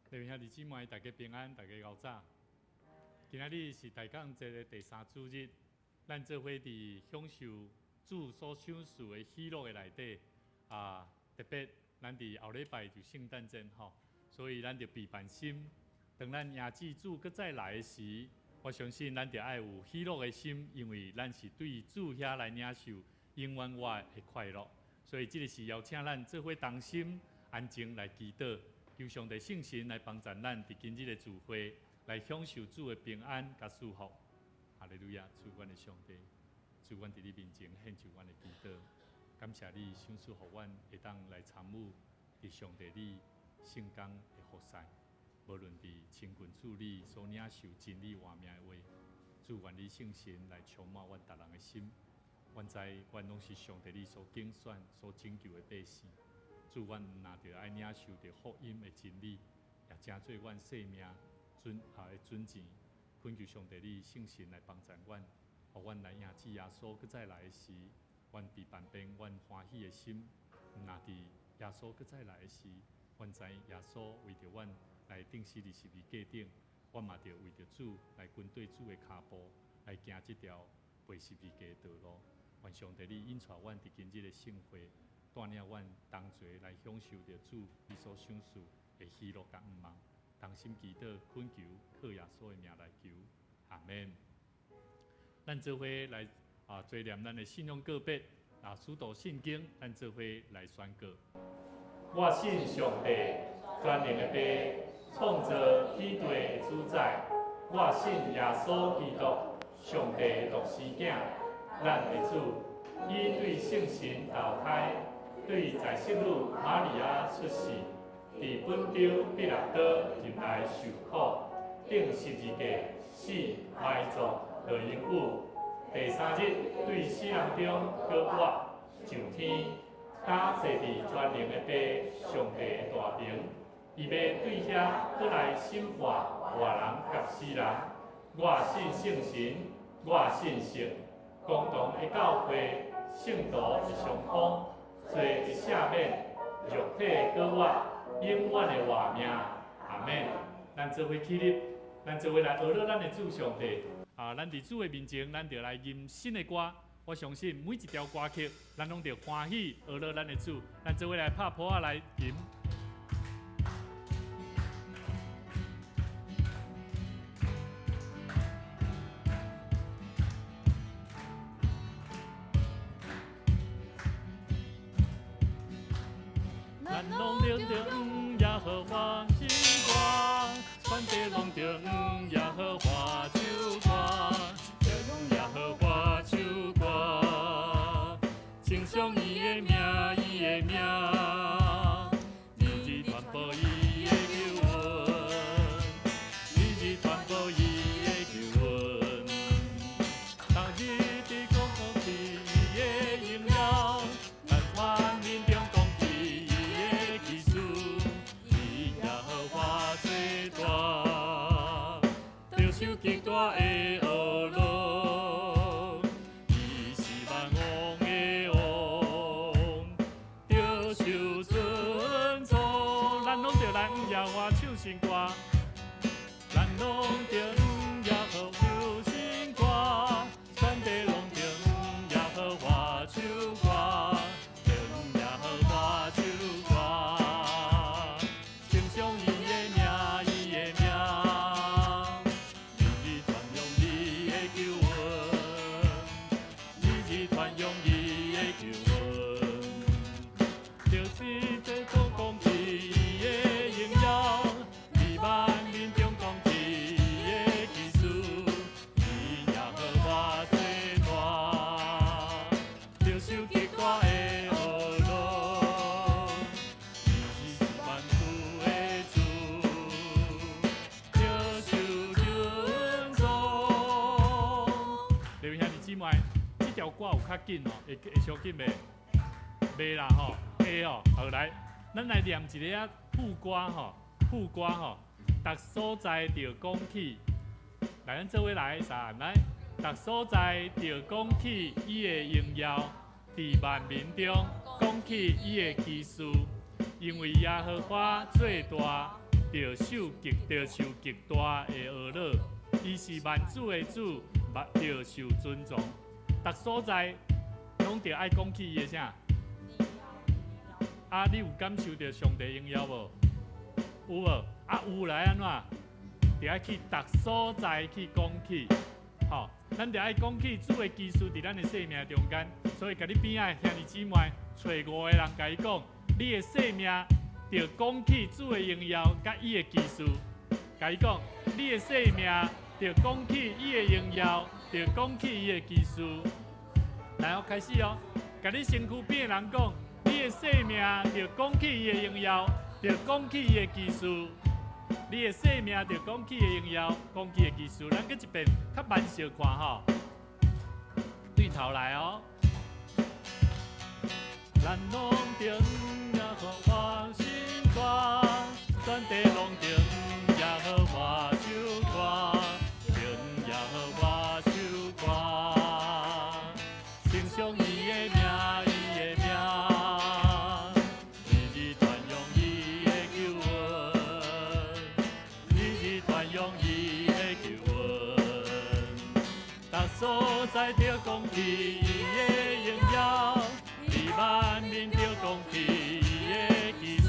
弟兄姊妹，大家平安，大家𠢕早。今仔日是大感恩節的第三主日，咱做伙佇享受主所賞賜的喜樂的內底啊，特別咱佇後禮拜就聖誕節吼，所以咱著備辦心，當咱迎接主閣再來的時，我相信咱著愛有喜樂的心，因為咱是對主遐來領受永遠活的快樂。所以這个是邀請咱做伙同心安靜來祈禱。求上帝聖神來幫助咱佇今日的聚會，來享受主的平安佮祝福。哈利路亞！主阮的上帝，主阮佇你面前獻上阮的祈禱，感謝你賞賜予阮會當來參與佇上帝你聖工的服侍。無論佇親近主你所領受真理活命的話，主願你聖神來充滿阮逐人的心。阮知阮攏是上帝你所揀選、所拯救的百姓。主，阮毋若著愛領受著福音的真理，也成做阮生命准啊的準繩。懇求上帝你聖神來幫助阮，予阮來迎接耶穌閣再來的時，阮佇旁邊，阮歡喜的心。毋若佇耶穌閣再來的時，阮知耶穌為著阮來釘死佇十字架頂，阮嘛著為著主來跟綴主的跤步，來行這條背十字架的道路。願上帝你引帶阮佇今日的聖會，帶領阮同齊來享受著主你所賞賜的喜樂佮盼望，同心祈禱，懇求靠耶穌的名來求，阿門。咱做伙來啊，追念咱的信仰告白啊，使徒信經，咱做伙來宣告。我信上帝，全能的父，創造天地的主宰。我信耶穌基督，上帝的獨生囝，咱的主，伊對聖神投胎。對在聖女瑪利亞出世，佇本丟彼拉多入來受苦，釘十字架，死埋葬，落陰府。第三日對死人中閣活，上天，搭坐佇全能的父上帝的大爿。伊欲對遐閣來審判活人佮死人。我信聖神，我信聖公同的教會，聖徒的相通。罪的赦免，肉體的閣活，永遠的活命。阿門。咱做伙起立，咱做伙來學咱的主上帝。啊，咱佇主的面前，咱著來吟新的歌。我相信每一條歌曲，咱攏著歡喜學咱的主。咱做伙來拍噗仔來吟。咱攏著唱耶和華新歌，全地攏著唱耶和華唱歌，著唱耶和華唱歌，稱頌伊的名，伊的名，日日傳播伊的救恩，日日傳播伊的救恩，逐日佇講講起伊的榮耀，咱萬民中講起伊的奇事，伊耶和華最大，著受極大的呵咾，伊是萬王的王，著受尊崇。咱攏著來向耶和華唱新歌，咱攏著向耶和華唱新歌，全地攏著向耶和華唱歌，著向耶和華唱歌，稱頌伊的名，伊的名，日日傳揚伊的救恩，日日傳揚伊的救恩，就是這都講起伊的榮耀，佇萬民中講起伊的奇事，伊耶和華最大，著受極大的呵咾，伊是萬有的主，著受尊崇。各位兄弟姊妹，這條歌有較緊哦，會會傷緊袂？袂啦吼，會哦。好來，咱來念一个仔副歌吼，副歌吼，逐所在著講起，來，咱做伙來，三來，逐所在著講起伊的榮耀，佇萬民中講起伊的奇事，因為耶和華做大，著受極大的呵咾。伊是萬主的主，著受尊崇。逐所在攏著愛講起伊的啥？啊，你有感受著上帝榮耀無？有無？啊，有來按怎？著愛去逐所在去講起，吼，咱著愛講起主的奇事佇咱的生命中間。所以，共你邊仔的兄弟姊妹，揣五個人共伊講，你的生命著講起主的榮耀，佮伊的奇事。共伊講，你的生命著講起伊的榮耀，著講起伊的奇事。來哦，開始哦，共你身軀邊的人講，你的生命著講起伊的榮耀，著講起伊的奇事。你的生命著講起伊的榮耀，講起伊的奇事。咱閣一遍較慢小看吼，對頭來哦。咱攏頂耶和華心肝，全地攏頂耶和華唱歌，頂耶和華唱歌，稱頌伊的名，伊的名，日日傳揚伊的救恩，日日傳揚伊的救恩，逐所在著講起伊的榮耀，佇萬民著講起伊的奇事，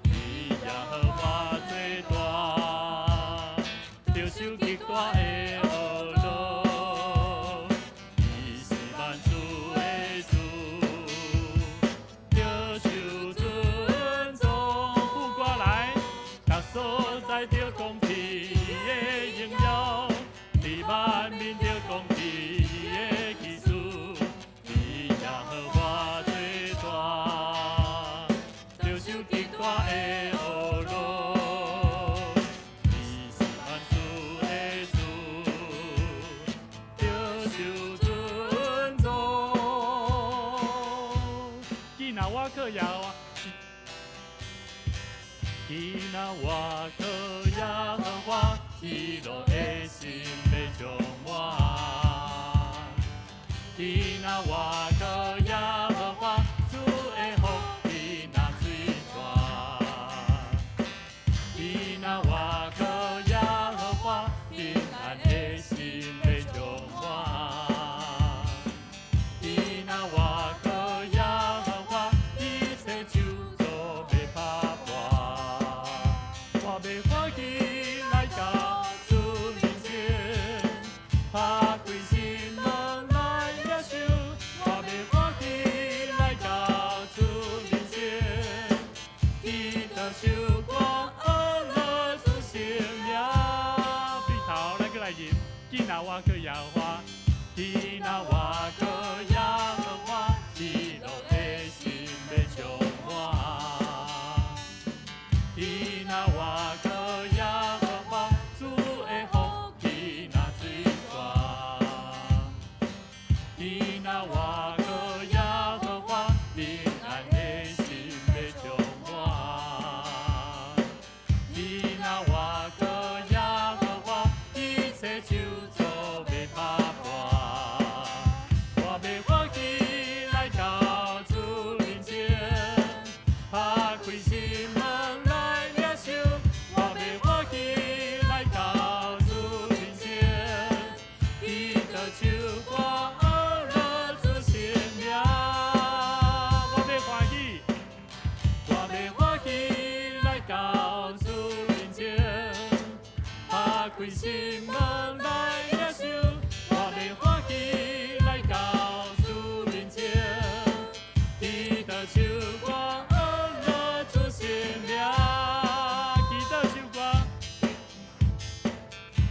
伊耶和華做大，著受極大的呵咾，伊是萬主的主，著受尊崇。副歌來，逐所在著講起伊的榮耀，佇萬民著講起伊的奇事，伊耶和華做大，著受極大的呵咾，伊是萬主的主，著受尊崇。既若我靠耶和華，既若我靠耶和華，喜樂的心欲充滿。既若我靠耶和華，主的福氣若水泉。既若我靠耶和華，平安的心欲充滿。既若我靠耶和華，一切咒詛欲拍破。我欲歡喜來到主面前，拍開心門來領受。我欲歡喜來到主面前，記得唱歌呵咾主聖名。對頭，咱閣來吟。既若我靠耶和華，既若我靠耶和華，喜樂的心欲充滿。既若我靠耶和華，主的福氣若水泉。既若我靠耶和華，平安的心欲充滿。既若我靠耶和華，一切咒詛欲拍破。我欲歡喜來到主面前，拍開心門來領受。我欲歡喜來到主面前，記得唱歌呵咾主聖名。我欲歡喜，我欲歡喜來到主面前，拍開心門來領受。我欲歡喜來到主面前，記得唱歌呵咾主聖名。記得唱歌，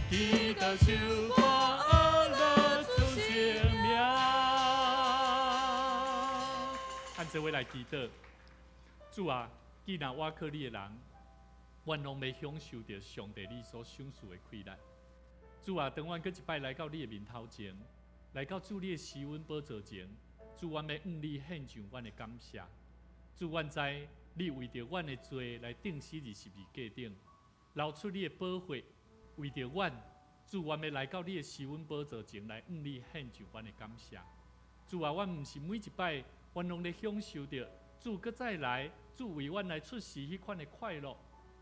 記得唱歌呵咾主聖名。按這位來祈禱，主啊，既若倚靠你的人，阮攏欲享受著上帝你所賞賜的快樂。主啊，當阮閣一擺來到你的面頭前，來到主你的施恩寶座前，主，阮欲向你獻上阮的感謝。主，阮知你為著阮的罪來釘死佇十字架頂，流出你的寶血，為著阮，主，阮欲來到你的施恩寶座前來向你獻上阮的感謝。主啊，阮毋是每一擺，阮攏咧享受著主閣再來，主為阮來出世彼款的快樂。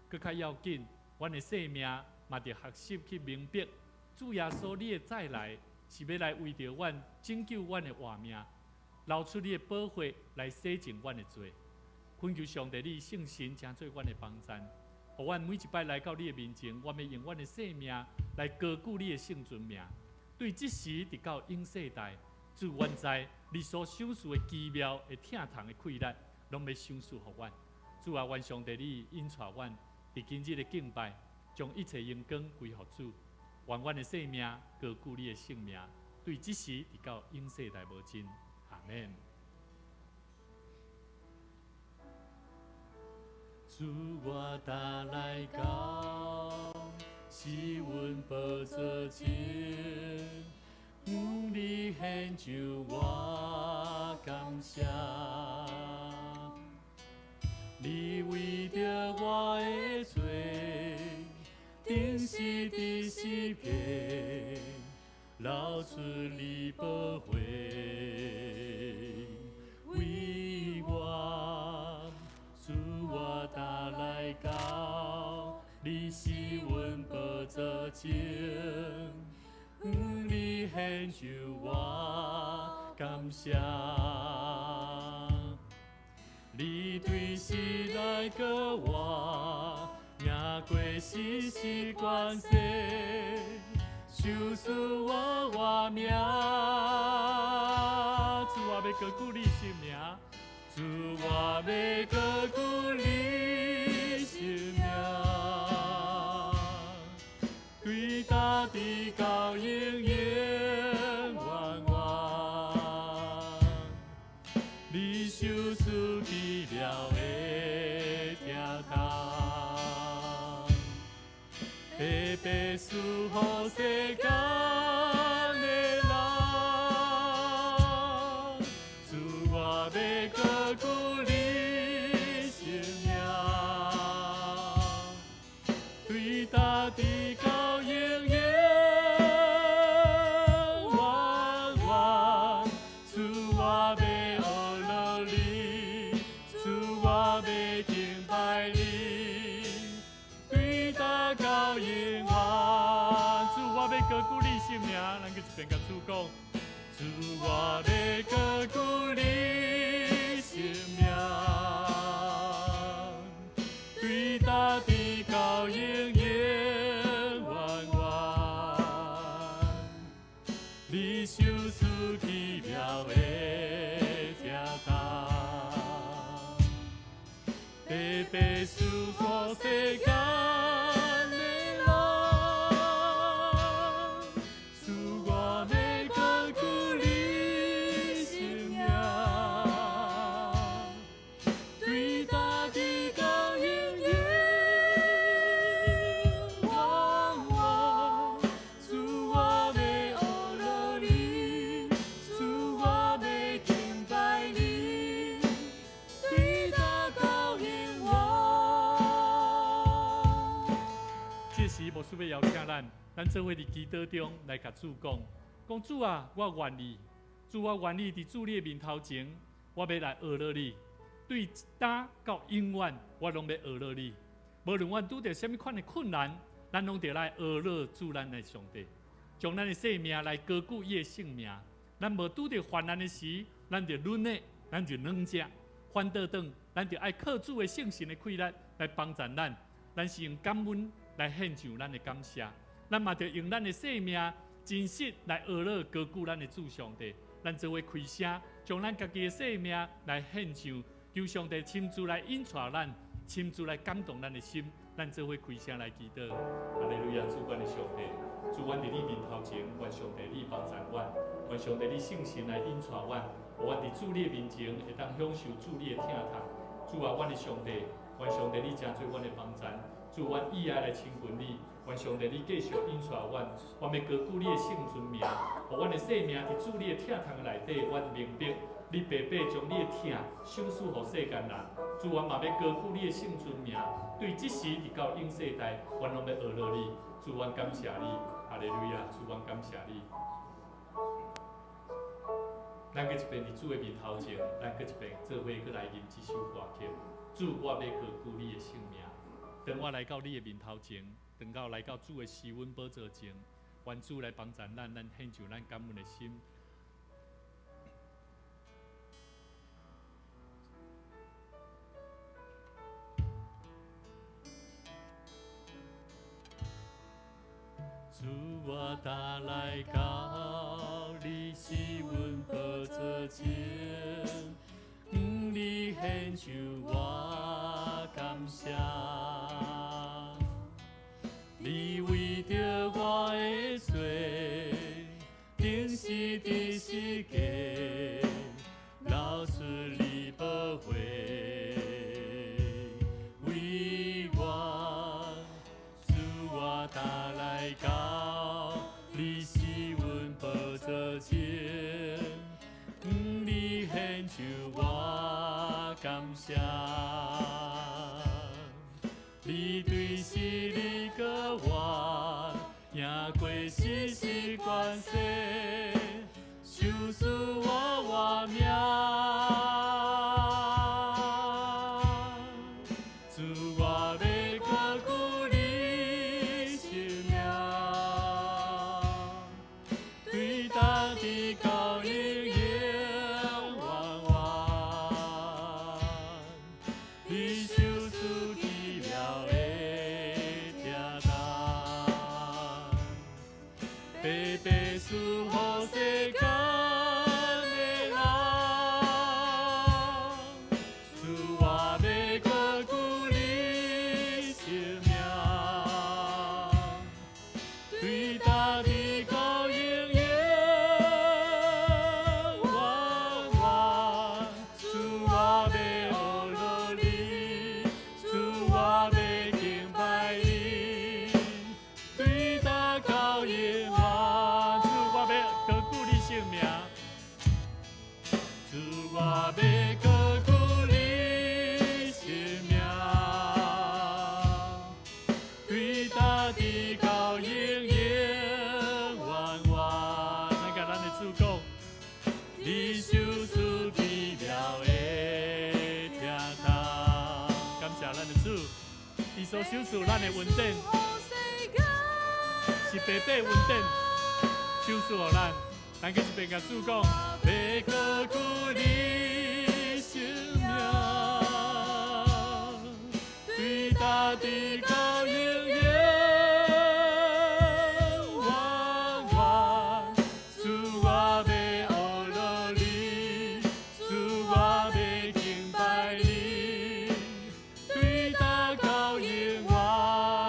閣較要緊，阮的生命嘛著學習去明白，主耶穌你的再來是欲來為著阮拯救阮的活命，流出你的寶血來洗淨阮的罪。懇求上帝，你聖神成做阮的幫贊，予阮每一擺來到你的面前，阮欲用阮的生命來高舉你的聖尊名。對這時直到永世代，主，阮知你所賞賜的奇妙的疼痛的氣力，攏欲賞賜予阮。主啊，願上帝你引帶阮佇今日的敬拜，將一切榮光歸予主。願阮的生命高舉你的聖名，對這時直到永世代無盡。阿們。主，我踏來到，施恩寶座前，向你獻上我感謝。你為著我的罪，釘死佇十架，流出你寶血，為我。主，我踏來到，你施恩寶座前，向你獻上我感謝。你對死來過活，贏過死時權勢，賞賜我活命。主，我欲高舉你聖名，主，我欲高舉你聖名，對大地到永永遠遠。你賞賜奇妙的疼痛，白白賜予世間的人。主，我欲高舉你聖名，對大地到永永遠遠。主，我欲學落你，主，我欲敬拜你，對大到永遠。主，我欲高舉你聖名，咱閣一遍共主講。主，我欲高舉你聖名，對大地到永永遠遠。你賞賜奇妙的疼痛，白白賜予世間的人。主，我欲高舉你聖名，對大地到永永遠遠。主，我欲學落你，主，我欲敬拜你，對大到永遠。這時牧師欲邀請咱，咱做伙佇祈禱中來共主講，講主啊，我願意，主，我願意佇主你的面頭前，我欲來學落你，對今到永遠，我攏欲學落你。無論阮拄著啥物款的困難，咱攏著來學落主咱的上帝，將咱的生命來高舉伊的聖名。咱無拄著患難的時，咱就忍的，咱就軟食，反倒轉，咱就愛靠主的聖神的氣力來幫助咱。咱是用感恩來獻上咱的感謝，咱嘛著用咱的生命真實來學落高舉咱的主上帝。咱做伙開聲，將咱家己的生命來獻上，求上帝親自來引帶咱，親自來感動咱的心。咱做伙開聲來祈禱。哈利路亞，主阮的上帝，主，阮佇你面頭前，願上帝你幫助阮，願上帝你聖神來引帶阮，予阮佇主你的面前會當享受主你的疼痛。主啊，阮的上帝，願上帝你成做阮的幫贊。主，阮以愛來親近你，願上帝你繼續引帶阮，阮欲高舉你的聖尊名，予阮的生命佇主你的疼痛內底，阮明白你白白將你的疼賞賜予世間人。主，阮嘛欲高舉你的聖尊名，對這時直到永世代，阮攏欲學落你。主，阮感謝你，哈利路亞！主，阮感謝你。咱閣一遍佇主的面頭前，咱閣一遍做伙閣來吟這首歌曲。主，我欲高舉你的聖名。當我來到你的面頭前，當到來到主的施恩寶座前，願主來幫助咱，咱獻上咱感恩的心。主，我呾來到你施恩寶座前，向你獻上我感謝。你為著我的罪，釘死佇十架，流出你寶血，為我。主，我呾來到你施恩寶座前，向你獻上我感謝。你對死裡復活，贏過死時權勢，賞賜我活命。主，我欲高舉你聖名，對大地到永永遠遠。你賞賜奇妙的疼痛，白白賜予世間的人。主，我欲高舉你聖名，對大地到永永遠遠。主，我欲學樂你，主，我欲敬拜你，對大到永遠。主，我欲高舉你聖名，主，我欲高舉你聖名，對大地到永永遠遠。咱共咱的主講，你賞賜奇妙的疼痛，感謝咱的主，伊所賞賜咱的恩典是白白恩典，賞賜予咱。咱閣一遍共主講，欲高舉你聖名，對大地到永永遠遠。主，我欲學樂你，主，我欲敬拜你，對大到永遠。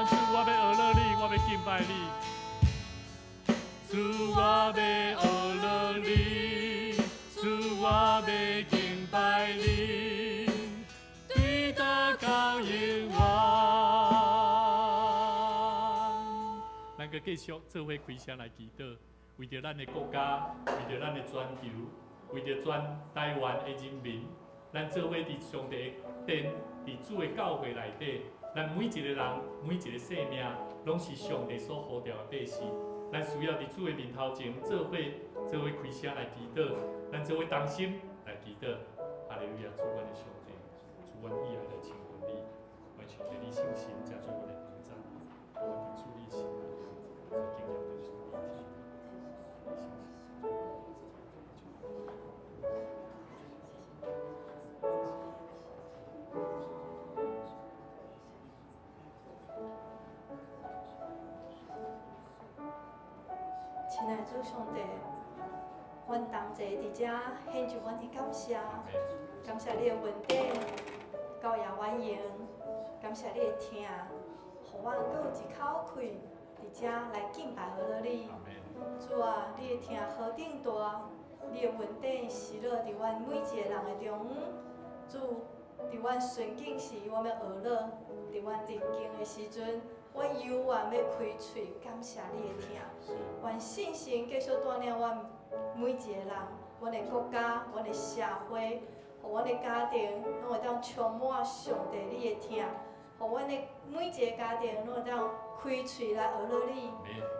主，我欲學樂你，我欲敬拜你。主，我欲學樂你，主，我欲敬拜你，對大到永遠。咱閣繼續做伙開聲來祈禱，為著咱的國家，為著咱的全球，為著全台灣的人民，咱做伙佇上帝的殿，佇主的教會內底，咱每一個人，每一個生命，攏是上帝所呼召的百姓。咱需要佇主的面頭前做伙，做伙開聲來祈禱，咱做伙同心來祈禱。哈利路亞，主阮的上帝，主阮以愛來親近你，願上帝你聖神成做阮的幫助，予阮佇主你心內來經驗著主你疼。你聖神。親愛主上帝，阮同齊佇遮獻上阮的感謝，感謝你的恩典，高耀遠榮，感謝你的疼，予阮閣有一口氣佇遮來敬拜學樂你。主啊，你的疼何等大，你的恩典施落佇阮每一个人的中央。主，佇阮順境時，阮欲學樂；佇阮逆境的時陣，阮猶原欲開喙感謝你的疼。願聖神繼續帶領阮每一個人，阮的國家，阮的社會，予阮的家庭，攏會當充滿上帝你的疼，予阮的每一个家庭攏會當開喙來學樂你。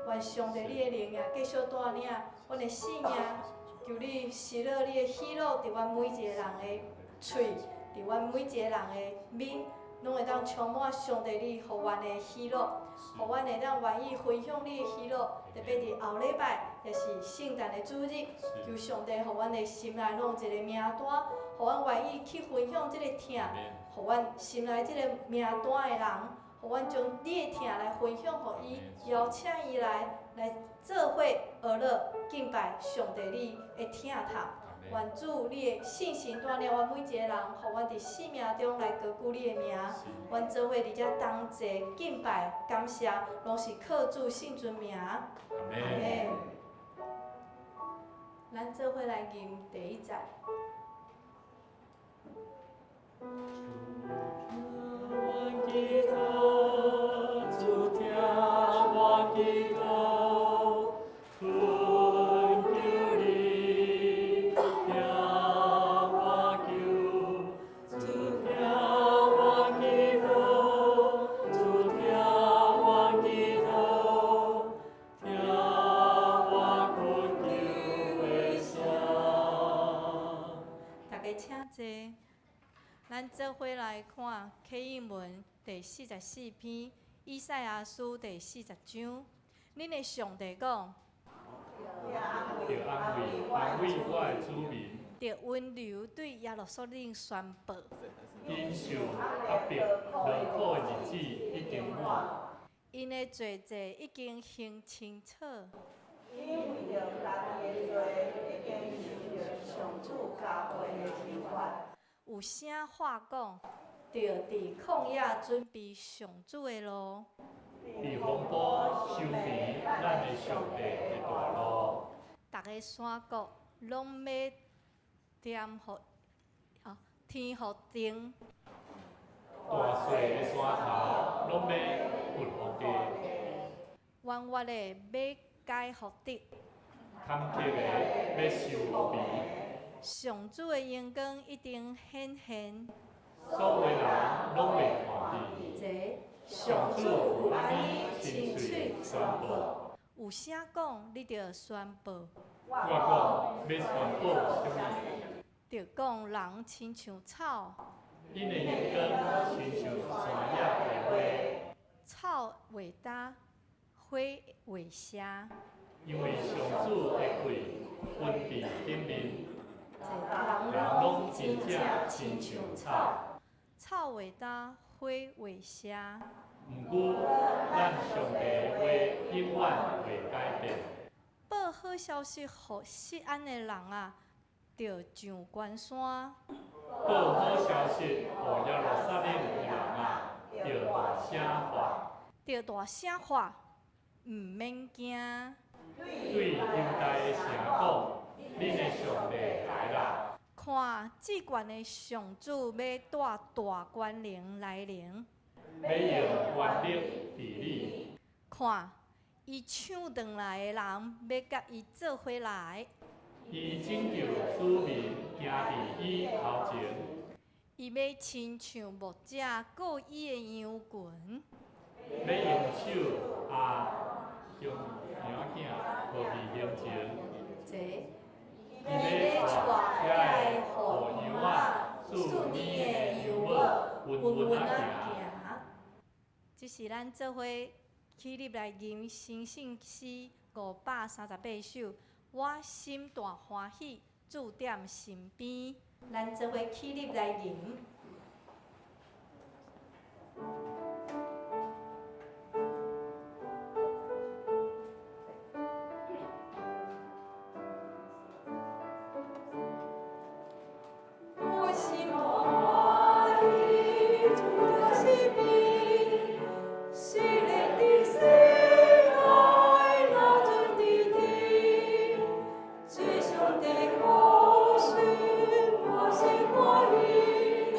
願上帝你的靈也繼續帶領阮的生命，求你施落你的喜樂佇阮每一個人的喙，佇阮每一個人的面，攏會當充滿上帝你予阮的喜樂，予阮會當願意分享你的喜樂，特別佇後禮拜，也是聖誕的主日，求上帝予阮的心內攏有一个名單，予阮願意去分享這个疼，予阮心內這个名單的人，予阮將你的疼來分享予伊，邀請伊來做伙學樂敬拜上帝你的疼痛。願主你的信心帶領阮每一个人，予阮佇生命中來高舉你的名。阮做伙佇遮同齊敬拜感謝，攏是靠主聖尊名。阿們。咱做伙來吟第一節。主聽阮祈禱，主聽阮祈禱，懇求你聽我求，主聽阮祈禱，主聽阮祈禱，聽我懇求的聲。大家請坐。咱做伙來看啟應文第44篇，以賽亞書第40章。恁的上帝講：著安慰安慰我的子民，著溫柔對耶路撒冷宣布。𪜶受壓迫勞苦的日子已經滿，𪜶的罪債已經還清楚。𪜶為著家己的罪，已經受著上主加倍的刑罰。有聲話講，著佇曠野準備上主的路，佇荒坡修平咱的上帝的大路。逐个山谷攏欲恬予天予定，大細的山頭攏欲撥予低，彎彎的欲改予直，坎坷的欲修平。上主的榮光一定顯現。所有人攏會看見。這上主有按呢親喙宣布。有聲講，你著宣布。我講欲宣布啥物？著講人親像草。𪜶的榮光親像山野的花。草會焦，花會謝。因為上主的氣噴佇頂面。人人攏真正親像草。草會焦，花會謝。毋過，咱上帝的話永遠袂改變。報好消息予錫安的人啊，著上懸山。報好消息予耶路撒冷的人啊，著大聲喊。著大聲喊，毋免驚。對猶大的城講，恁的上帝來啦！看，至懸的上主欲帶大權能來臨，欲用權力治理。看，伊搶轉來的人欲佮伊做伙來。伊拯救子民行佇伊頭前。伊欲親像牧者顧伊的羊群。欲用手挾羊仔予佇胸前。這伊欲帶遐的母羊仔，飼奶的羊母，穩穩仔行。這是咱做伙起立來吟神聖詩538首。我心大歡喜，主踮身邊。咱做伙起立來吟。我心大歡喜，主踮身邊，雖然佇世內若陣佇天，主上帝好訊，我心歡喜。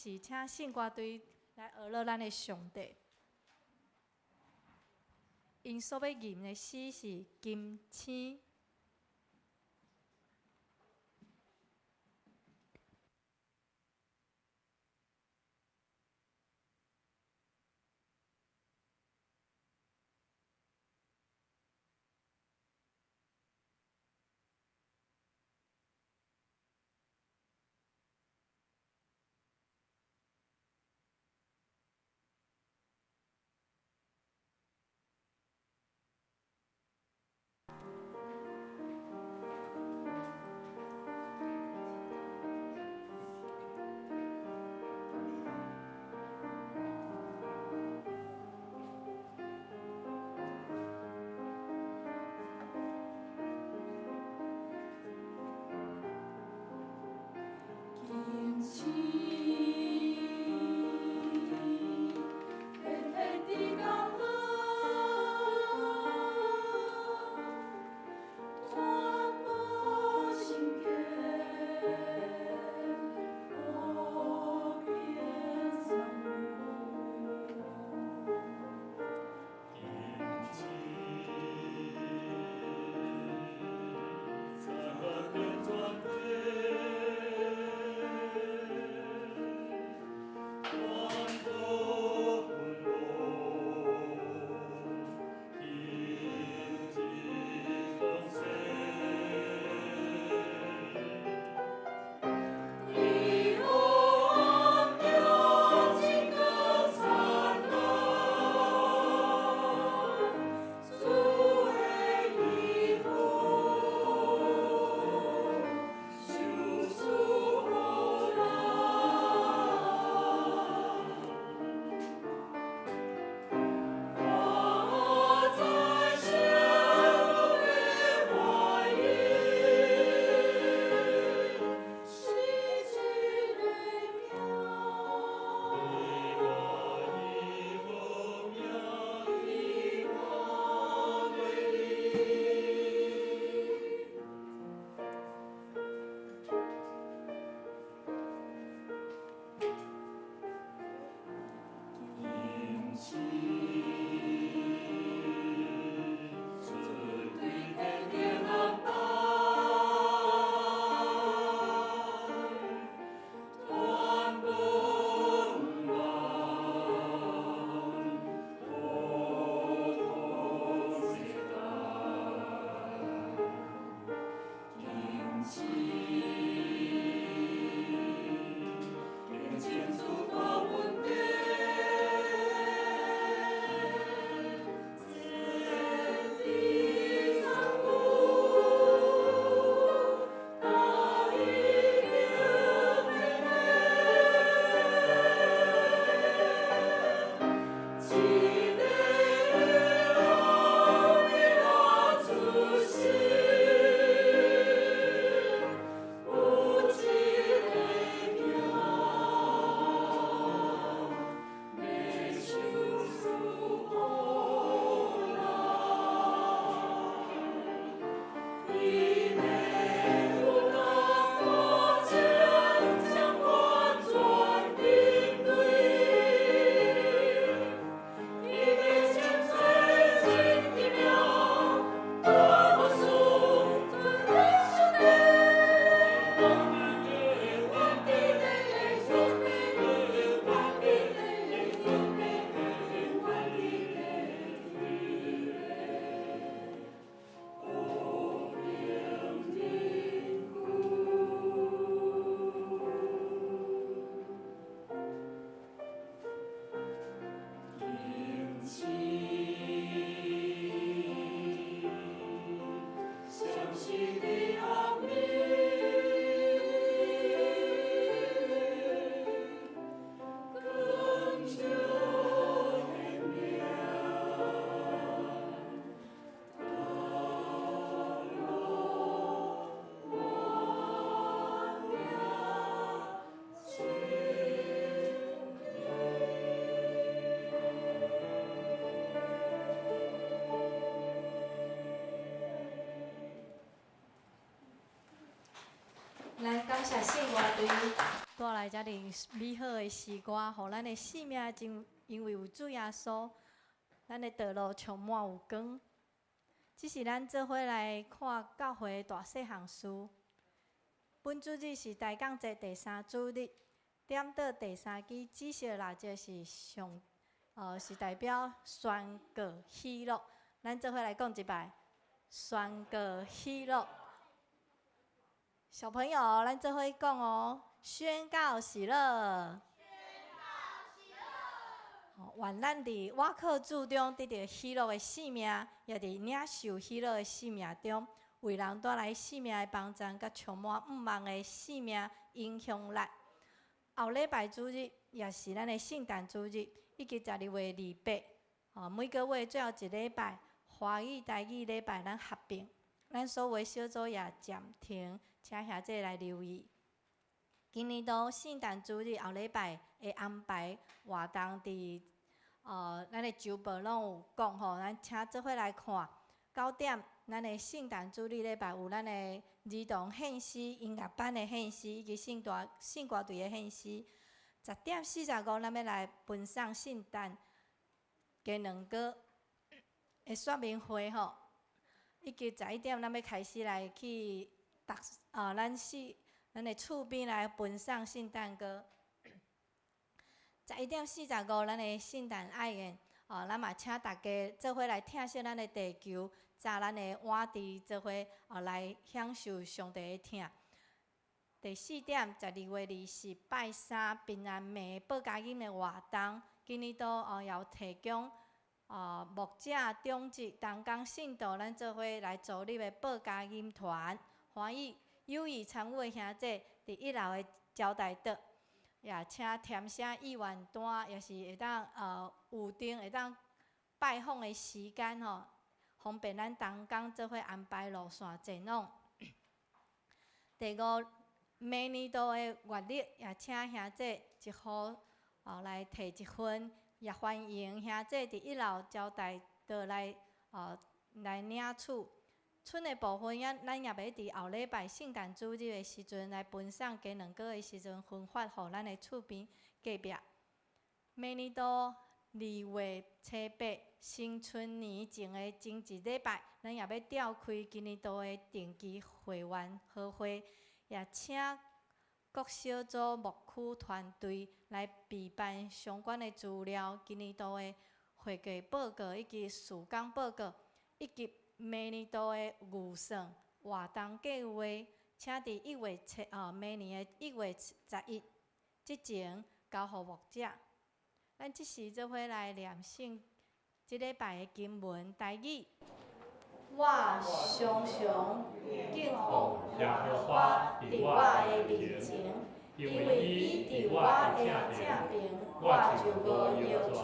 是請聖歌隊來學樂咱的上帝。𪜶所欲吟的詩是《金星》。咱感謝聖樂隊。帶來遮爾美好的詩歌，予咱的生命真因為有主耶穌，咱的道路充滿有光。這是咱做伙來看教會大細項事。本主日是大講節第三主日，點著第三支紫色蠟燭是上，是代表宣告喜樂。咱做伙來講一擺，宣告喜樂。小朋友，咱做伙講哦，宣告喜樂。願咱佇倚靠主中得著喜樂的生命，也佇領受喜樂的生命中，為人帶來生命的幫贊，佮充滿向望的生命影響力。後禮拜主日也是咱的聖誕主日，以及12月28，每個月最後一禮拜，華語、台語禮拜咱合併，咱所有的小組也暫停，請兄弟來留意。今年度聖誕主日後禮拜的安排活動，佇咱的週報攏有講吼，咱請做伙來看。9點，咱的聖誕主日禮拜有咱的兒童獻詩、音樂班的獻詩，以及聖歌聖歌隊的獻詩。10點45，咱欲來分送聖誕雞卵糕的說明會吼，以及11點，咱欲開始來去逐咱四咱的厝邊來分送聖誕糕。11點45，咱的聖誕愛宴，哦，咱嘛請大家做伙來疼惜咱的地球，紮咱的碗箸做伙哦來享受上帝的疼。第四點，12月20拜三平安暝報佳音的活動，今年度哦有提供哦牧者、長執、同工信徒，咱做伙來組立的報佳音團，歡迎有意參與的兄弟佇一樓的招待桌，也請填寫意願單，也是會當預定會當拜訪的時間吼，方便咱同工做伙安排路線前往。第五，明年度的月曆也請兄弟一戶哦來提一份，也歡迎兄弟佇一樓招待桌來哦來領取。剩的部分，也咱也欲佇後禮拜聖誕主日的時陣來分送雞卵糕的時陣，分發予咱的厝邊隔壁。明年度2月初8新春年前的前一禮拜，咱也欲召開今年度的定期會員好會，也請各小組牧區團隊來備辦相關的資料，今年度的會計報告以及事工報告，以及明年度的預算活動計劃，請佇一月七哦，明年的1月11之前交予牧者。咱這時做伙來念聖這禮拜的經文台語。我常常敬奉耶和華佇我的面前，因為伊佇我的正邊，我就無搖掣。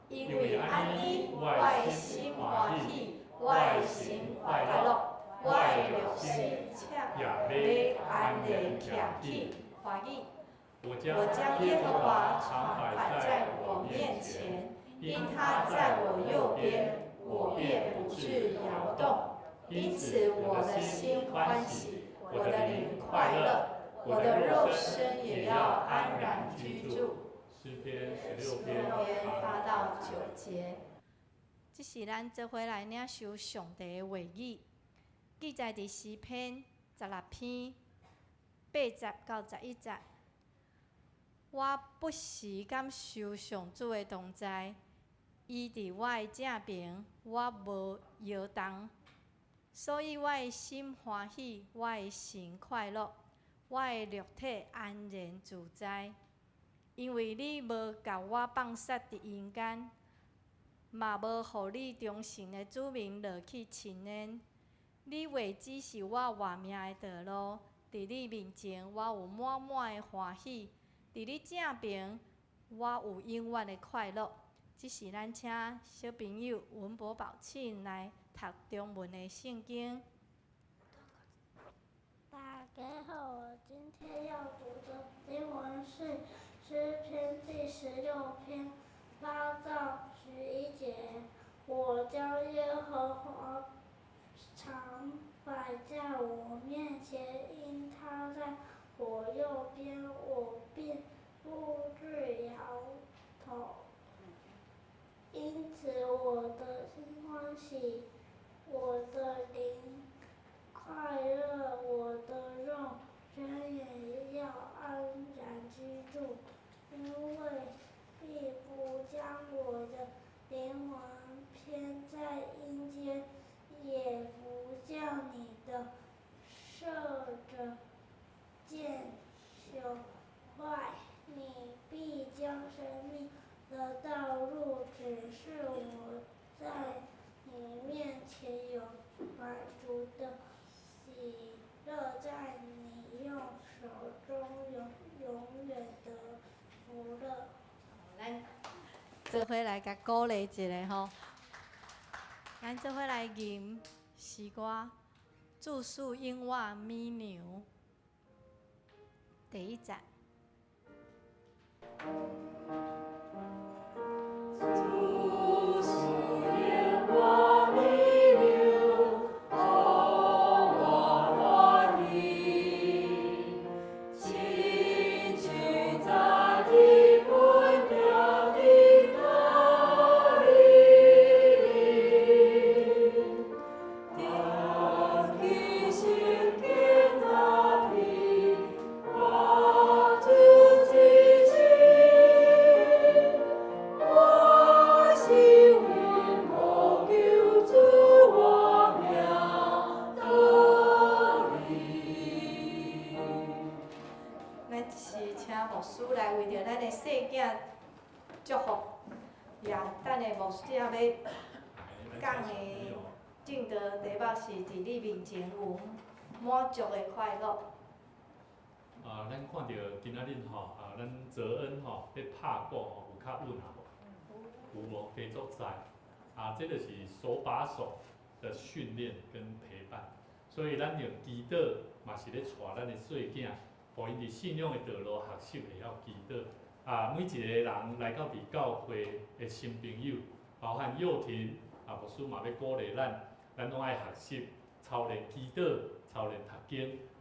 因為按呢，我的心歡喜，我的心快樂，我的肉身也欲安然徛起。華語。我我將耶和華常擺在我面前，因他在我右邊，我便不致搖動。因此我的心歡喜，我的靈快樂，我的肉身也要安然居住。詩篇16篇 8到9節。這是咱做伙來領受上帝的話語，記載佇詩篇16篇8節到11節。我不時感受上主的同在，伊佇我的正爿，我無搖動，所以我的心歡喜，我的神快樂，我的肉體安然自在，因為你無共我放殺佇陰間，嘛無予你忠誠的子民落去深淵。你話指示我活命的道路，佇你面前我有滿滿的歡喜。佇你正爿，我有永遠的快樂。這是咱請小朋友文博寶慶來讀中文的聖經。大家好，我今天要讀的經文是詩篇第16篇8到11節。我將耶和華常擺在我面前，因他在我右邊，我便不致搖頭。因此我的心歡喜，我的靈快樂，我的肉身也要安然居住，因為必不將我的靈魂撇在陰間，也不叫你的聖者見朽壞。你必將生命的道路指示我，在你面前有滿足的喜樂，在你右手中有永遠的福樂。咱做伙來共鼓勵一下吼，咱做伙來吟詩歌，主賜永活美糧，第一節。主賜永活美糧，予我歡喜，親像早日分拚佇加利利，踮起身肩擔起，我主之心，我心永無求主我命得利。咱是請牧師來為著咱的細囝祝福，也等下牧師仔要講的證道題目是佇你面前有滿足的快樂。啊，咱看著今仔日吼，啊，咱澤恩吼，咧拍鼓吼，有較穩啊無？有無？加足在。啊，這就是手把手的訓練跟陪伴。所以咱用祈禱嘛是咧帶咱的細囝，予𪜶佇信仰的道路學習會曉祈禱。啊，每一個人來到佇教會的新朋友，包含幼婷，啊，牧師嘛欲鼓勵咱，咱攏愛學習操練祈禱、操練讀經，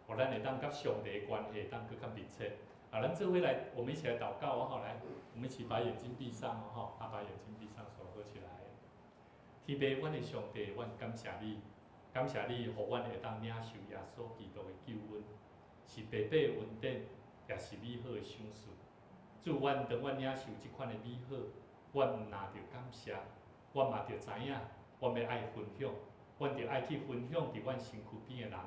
予咱會當佮上帝的關係會當閣較密切。啊，咱做伙來，我們一起來禱告哦，好來，我們一起把眼睛閉上哦，吼，啊，把眼睛閉上，手合起來。天父，阮的上帝，阮感謝你，感謝你，予阮會當領受耶穌基督的救恩，是白白的恩典，也是美好的賞賜。主，阮當阮領受這款的美好，阮毋若著感謝，阮嘛著知影，阮欲愛分享，阮著愛去分享佇阮身軀邊的人，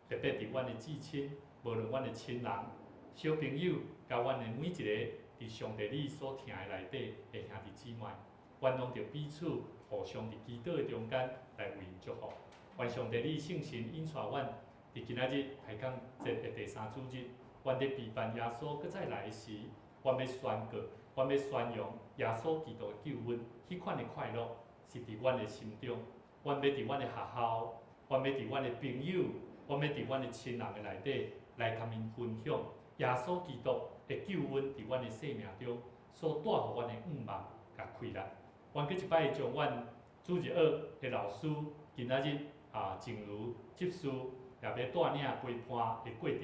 特別佇阮的至親，無論阮的親人、小朋友，佮阮的每一个佇上帝你所疼的內底的兄弟姊妹，阮攏著彼此互相佇祈禱的中間來為𪜶祝福。願上帝你聖神引帶阮佇今仔日大工節的第三主日，阮佇備辦耶穌閣再來的時，阮欲宣告，阮欲宣揚耶穌基督的救恩，彼款的快樂是佇阮的心中。阮欲佇阮的學校，阮欲佇阮的朋友，阮欲佇阮的親人的內底來共𪜶分享耶穌基督的救恩，佇阮的生命中所帶予阮的向望佮快樂。阮閣一擺將阮主日學的老師今仔日啊，靜茹執事也欲帶領陪伴的過程，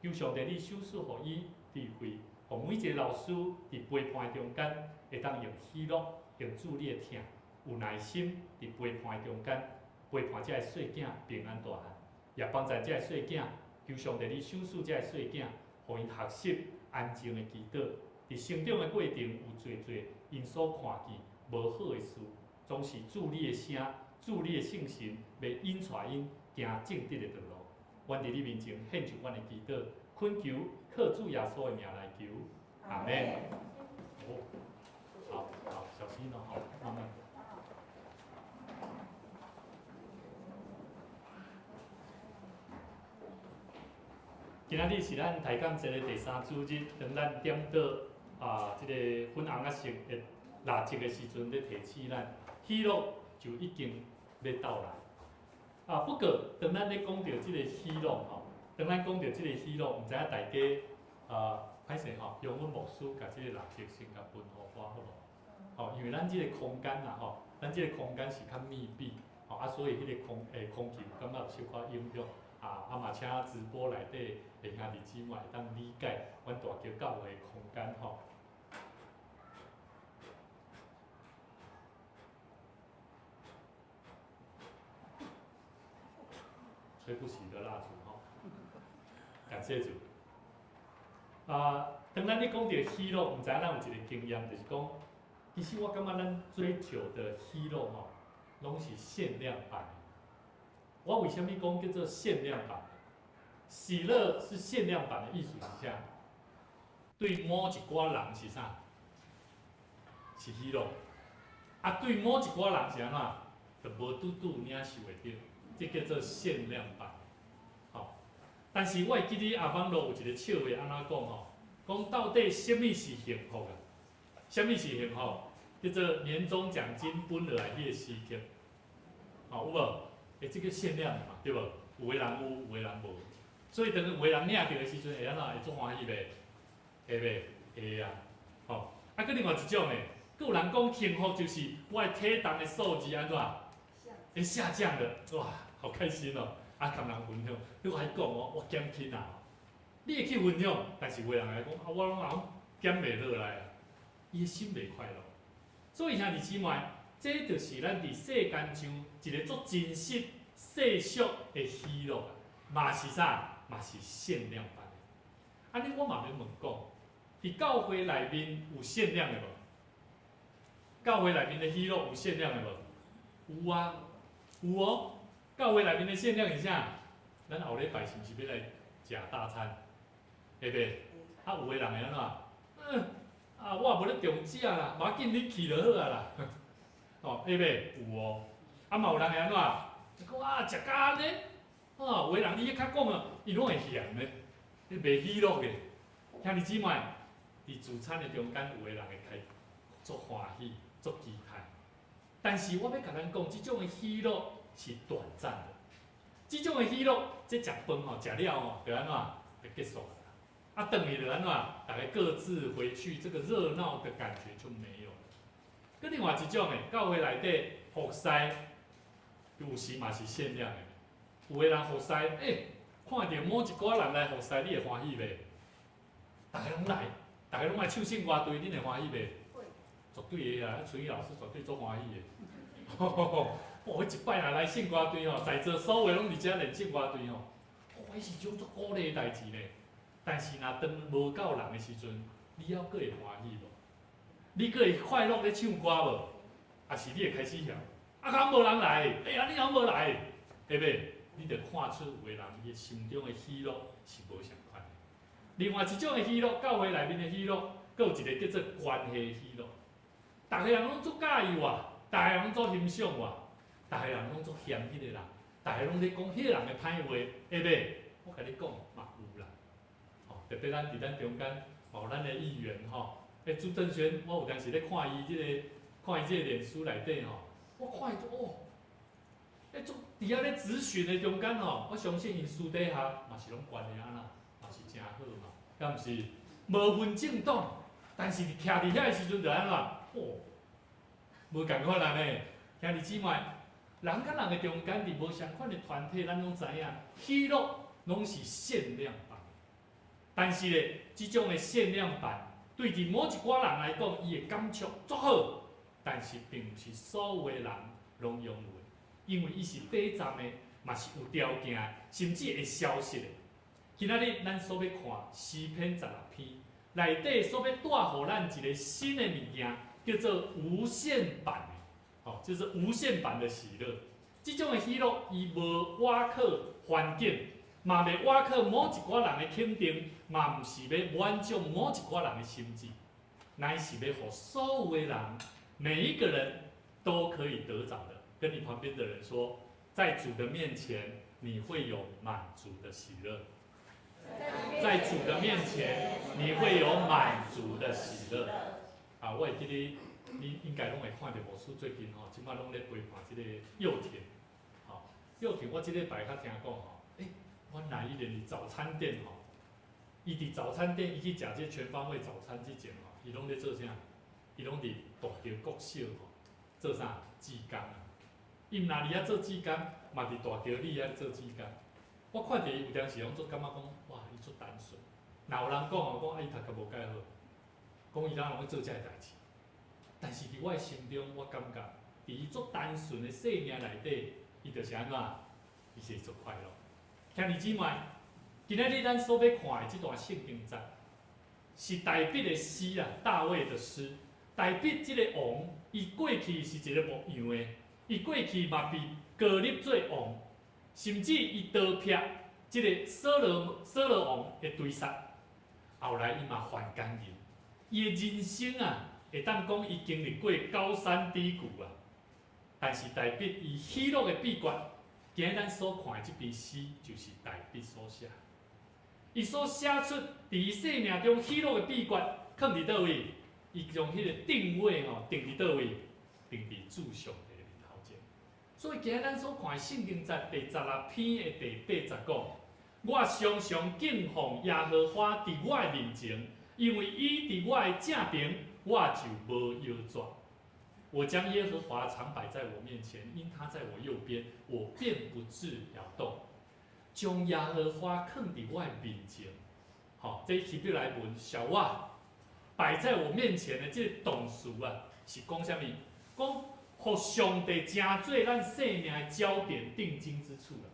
求上帝你賞賜予伊智慧，予每一個老師佇陪伴的中間，會當用喜樂、用主你的疼，有耐心佇陪伴的中間，陪伴這个細囝平安大漢，也幫助這个細囝，求上帝你賞賜這个細囝，予𪜶學習安靜的祈禱，佇成長的過程有濟濟𪜶所看見無好的事，總是主你的聲，主你的聖神欲引帶𪜶行正直的道路。阮佇你面前獻上阮的祈禱，懇求靠主耶穌的名來求，阿們。好，好，小心哦，好，慢慢。今仔日是咱大工節的第三主日，當咱點到啊，這個粉紅仔色的蠟燭的時陣，咧提醒咱，喜樂就已經欲到來。啊，不過當咱咧講著這個喜樂吼，當咱講著這個喜樂，毋知影大家啊，歹勢吼，用阮牧師共這個蠟燭先共分予我好無？吼，因為咱這個空間啦吼，咱這個空間是較密閉，吼啊，所以彼個空氣有感覺有小可影響。啊，啊嘛請直播內底的兄弟姊妹會當理解阮大橋教會的空間吼。吹不熄的蠟燭吼，感謝主。啊，當咱咧講著喜樂，毋知影咱有一個經驗，就是講，其實我感覺咱追求的喜樂吼，攏是限量版的。我為啥物講叫做限量版？喜樂是限量版的意思是啥？對某一寡人是啥？是喜樂。啊，對某一寡人是按怎？就無拄拄領受會著，這叫做限量版。吼，但是我會記得阿網路有一個笑話按怎講吼？講到底啥物是幸福啊？啥物是幸福？叫做年終獎金分落來彼個時刻，吼有無？欸，這個限量的嘛，對無？有的人有，有的人無。所以當有的人領著的時陣，會按怎？會足歡喜袂？會袂？會啊！吼，啊，閣另外一種呢，閣有人講幸福就是我的體重的數字按怎？會下降的，哇，好開心哦！啊，共人分享，你我還講哦，我減輕啊，你會去分享，但是有的人來講，啊，我攏攏減袂落來啊，伊的心袂快樂。所以兄弟姊妹，這就是咱佇世間上一個足真實世俗的喜樂，嘛是啥？嘛是限量版的。按呢，我嘛欲問講，佇教會內面有限量的無？教會內面的喜樂有限量的無？有啊，有哦。教會內面的限量是啥？咱後禮拜是毋是欲來食大餐？會袂？啊，有的人會按怎？嗯，啊，我也無咧重食啦，無要緊，你去就好啊啦。哦，會袂？有哦。啊，嘛有人會按怎？講啊，食甲按呢？啊，有的人伊較講啊，伊攏會嫌的，伊袂喜樂的。兄弟姊妹，佇聚餐的中間，有的人會開足歡喜、足期待。但是我欲共咱講，這種的喜樂是短暫的。這種的喜樂，這食飯吼，食了吼，就按怎？就結束啦。啊，轉去就按怎？大家各自回去，這個熱鬧的感覺就沒有了。閣另外一種的，教會內底服侍，有時嘛是限量的。有的人服侍，欸，看著某一寡人來服侍，你會歡喜袂？逐家攏來，逐家攏來唱聖歌隊，恁會歡喜袂？會。絕對會啊！春雨老師絕對足歡喜的。哦，彼一擺若來聖歌隊吼，在座所有攏佇遮練聖歌隊吼，哦，彼是一種足鼓勵的代誌呢。但是若當無夠人的時陣，你猶閣會歡喜無？你閣會快樂咧唱歌無？抑是你會開始嫌？啊，敢無人來？欸，啊，你尪無來？會袂？你就看出有的人伊的心中的喜樂是無仝款的。另外一種的喜樂，教會內面的喜樂，閣有一個叫做關係喜樂。逐个人攏足佮意我，逐个人攏足欣賞我，逐个人攏足嫌彼個人，逐个攏咧講彼個人的歹話，會袂？我共你講嘛有啦。吼，特別咱佇咱中間，嘛有咱的議員吼，欸，朱正軒，我有當時咧看伊這個，看伊這個臉書內底吼，我看伊哦，欸，足佇遐咧質詢的中間吼，我相信𪜶私底下嘛是攏關係按怎，嘛是誠好嘛，敢毋是？無分政黨，但是徛佇遐的時陣就按怎？哦，無仝款啊呢，兄弟姊妹，人佮人的中間佇無相款的團體，咱攏知影，喜樂攏是限量版。但是咧，這種的限量版，對佇某一寡人來講，伊的感觸足好，但是並毋是所有的人攏擁有的，因為伊是短暫的，嘛是有條件的，甚至會消失的。今仔日咱所欲看詩篇16篇內底所欲帶予咱一個新的物件，叫做無限版的，吼，就是無限版的喜樂。這種的喜樂，伊無倚靠環境，嘛袂倚靠某一寡人的肯定，嘛毋是欲滿足某一寡人的心志，乃是欲予所有的人，每一個人都可以得著的。跟你旁邊的人說，在主的面前，你會有滿足的喜樂。在主的面前，你會有滿足的喜樂。啊，我會記得你應該攏會看著牧師最近吼，這擺攏咧陪伴這個幼田。吼，幼田，我這禮拜才聽講吼，欸，原來伊連佇早餐店吼，伊佇早餐店，伊去食這全方位早餐之前吼，伊攏咧做啥？伊攏佇大橋國小吼做啥？志工啊！伊毋若佇遐做志工，嘛佇大橋里遐做志工。我看著伊有當時攏足感覺講，哇！伊足單純。若有人講哦，講啊伊讀較無蓋好，講伊哪攏咧做這个代誌。但是佇我的心中，我感覺佇伊足單純的生命內底，伊就是按怎？伊是足快樂。兄弟姊妹，今仔日咱所欲看的這段聖經節，是大衛的詩啊，大衛的詩。大衛這个王，伊過去是一個牧羊的，伊過去嘛被膏立做王，甚至伊逃避這個掃羅王的追殺，後來伊嘛犯姦淫，伊的人生啊，會當講伊經歷過高山低谷啊。但是大衛伊喜樂的秘訣，今日咱所看的這篇詩，就是大衛所寫。伊所寫出佇伊生命中喜樂的秘訣，囥佇佗位？伊將彼個定位吼定佇佗位？定佇主上帝的面頭前。所以今日咱所看的聖經節第16篇的第8節講：我常常敬奉耶和華佇我的面前，因為伊佇我的正爿，我就無搖逝。我將耶和華常擺在我面前，因他在我右邊，我便不致搖動。將耶和華囥佇我的面前，吼，這希伯來文小我擺在我面前的這個動詞啊，是講啥物？講予上帝成做咱生命的焦點、定睛之處啦。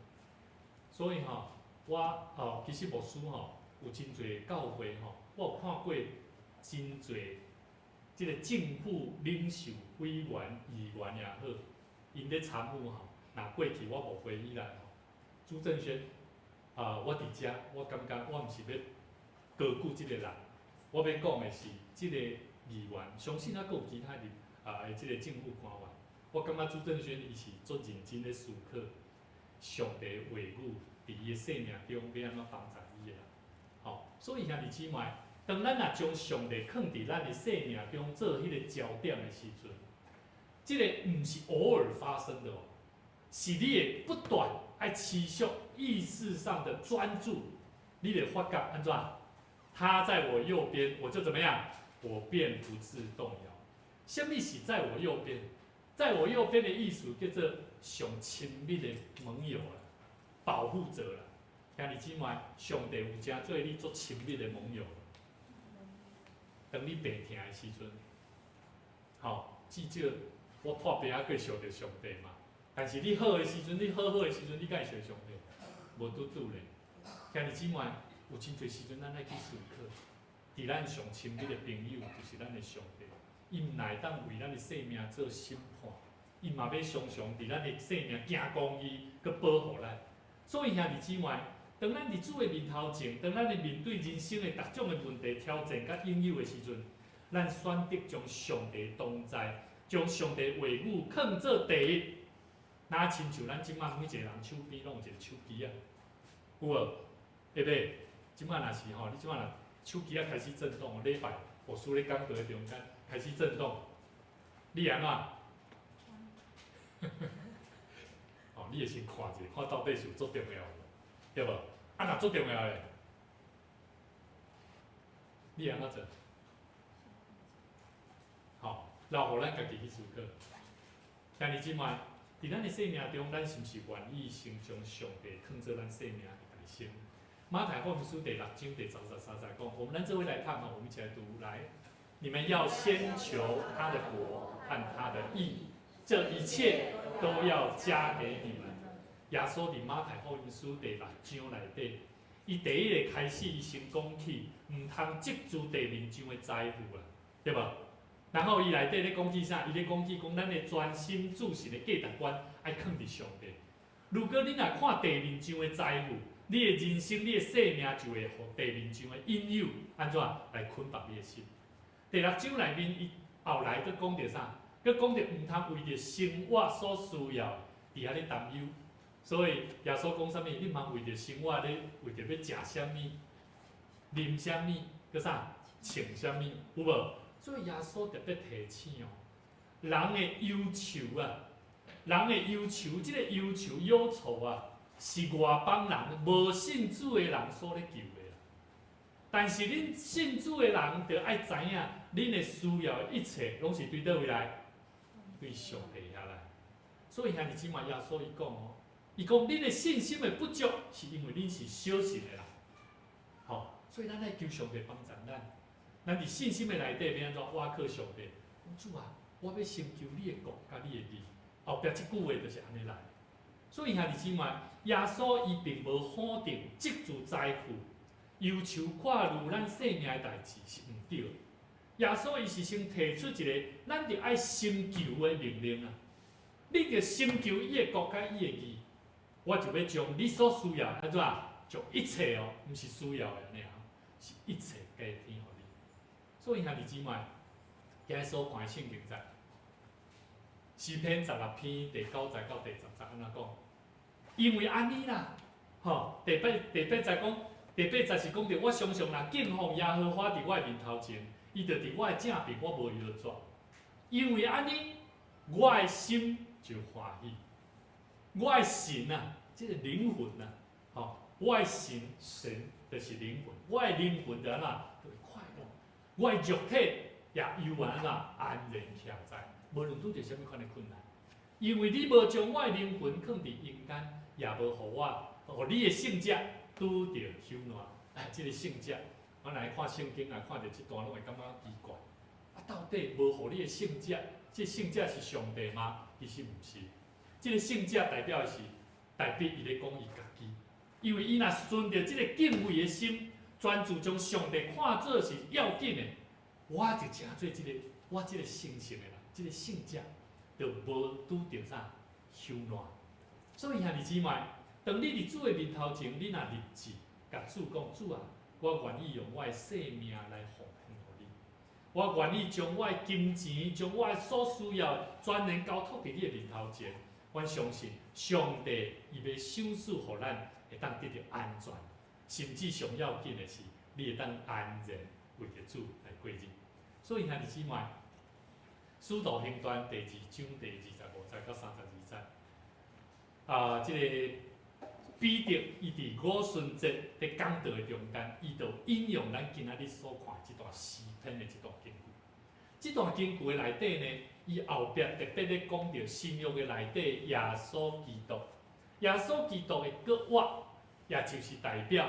所以吼，我吼其實牧師吼有真濟教會吼，我有看過真濟這個政府領袖、委員、議員也好，𪜶咧參與吼，若過去我牧會以來吼，朱正軒啊，我佇遮，我感覺我毋是欲高舉這個人，我欲講的是這個議員，相信猶閣有其他的啊，這個政府官員，我感覺朱正軒伊是足認真咧思考上帝話語佇伊的生命中欲按怎幫助伊的啦。吼，所以兄弟姊妹，當咱若將上帝囥佇咱的生命中做彼個焦點的時陣，這個毋是偶爾發生的哦，是你會不斷愛持續意識上的專注，你會發覺按怎？他在我右邊，我就怎麼樣？我便不致動搖。啥物是在我右邊？在我右邊的意思叫做上親密的盟友啦，保護者啦。兄弟姊妹，上帝有誠做你足親密的盟友。當你病疼的時陣，吼，至少我破病還閣想著上帝嘛。但是你好的時陣，你好好的時陣，你敢會想上帝？無拄拄咧。兄弟姊妹，有真濟時陣，咱愛去思考，佇咱上親密的朋友，就是咱的上帝。伊毋但會當為咱的生命做審判，伊嘛欲常常佇咱的生命行公義，閣保護咱。所以兄弟姊妹，當咱佇主的面頭前，當咱咧面對人生的各種的問題、挑戰佮引誘的時陣，咱選擇將上帝同在，將上帝話語囥做第一。若親像咱這馬每一個人手邊攏有一個手機仔，有無？會袂？這馬若是吼，你這馬若手機仔開始震動，禮拜牧師咧講道的中間開始震動，你會按怎？哦，你會先看者，看到底是有足重要無？對無？啊，若足重要的，你會按怎做？好，留予咱家己去思考。兄弟姊妹，佇咱的生命中，咱是毋是願意先將上帝囥做咱生命的大先？馬太福音書第六章第23節講，我們咱這位來看吼，我們一起來讀來。你們要先求他的國和他的義，這一切都要加給你們。耶穌佇馬太福音書第六章內底，伊第一个開始，伊先講起，毋通執著地面上的財富啊，對無？然後伊內底咧講起啥？伊咧講起講咱的專心注視的價值觀愛囥佇上帝。如果你若看地面上的財富，你的人生、你的生命就會予地面上的引誘按怎來捆綁你的心。第六章內面，伊後來閣講著啥？閣講著毋通為著生活所需要，佇遐咧擔憂。所以耶穌講啥物？你毋通為著生活咧，為著欲食啥物、啉啥物、閣啥穿啥物，有無？所以耶穌特別提醒哦，人的憂愁啊，人的憂愁，這個憂愁憂愁啊，是外邦人無信主的人所咧求的啦。但是恁信主的人，著愛知影，恁的需要的一切，攏是對佗位來？對上帝遐來。所以兄弟姊妹，耶穌伊講哦，伊講恁的信心的不足，是因為恁是小信的人。吼，所以咱愛求上帝幫助咱。咱佇信心的內底欲按怎倚靠上帝？講主啊，我欲先求你的國佮你的義。後壁這句話就是按呢來。所以兄弟姊妹，耶穌伊並無否定積聚財富、憂愁掛慮咱性命的代誌是毋對的。耶穌伊是先提出一个咱著愛先求的命令啊！你著先求伊的國佮伊的義，我就欲將你所需要按怎，將一切哦，毋是需要的按呢啊，是一切加添予你。所以兄弟姊妹，今日所看的聖經節，詩篇16篇第9節到第10節按怎講？因為按呢啦，吼，第八節講，第八節是講著我常常若敬奉耶和華佇我的面頭前，伊就佇我的正爿，我無搖逝。因為按呢，我的心就歡喜，我的神啊，這個靈魂啊，吼，我的神神就是靈魂，我的靈魂就按怎，就會快樂，我的肉體也猶原按怎安然徛在，無論拄著啥物款的困難，因為你無將我的靈魂囥佇陰間，也無予我，予你的聖者拄著朽爛。哎，這個聖者，我來看聖經啊，看著這段攏會感覺奇怪。啊，到底無予你的聖者，這聖者是上帝嗎？其實毋是。這個聖者代表的是，代表伊咧講伊家己，因為伊若存著這個敬畏的心，專注將上帝看做是要緊的，我就成做這個我這個聖聖的人，這個聖者就無拄著啥朽爛。所以兄弟姊妹，當你佇主的面頭前，你若立志共主講，主啊，我願意用我的生命來奉獻予你，我願意將我的金錢、將我的所需要的，全然交託佇你的面頭前。阮相信上帝伊欲賞賜予咱會當得著安全，甚至上要緊的是，你會當安然為著主來過日。所以兄弟姊妹，使徒行傳第二章第25節到32節，啊，這個彼得伊佇五旬節佇講道的中間，伊就引用咱今仔日所看這段詩篇的這段經句。這段經句的內底呢，伊後壁特別咧講著新約的內底耶穌基督，耶穌基督的復活，也就是代表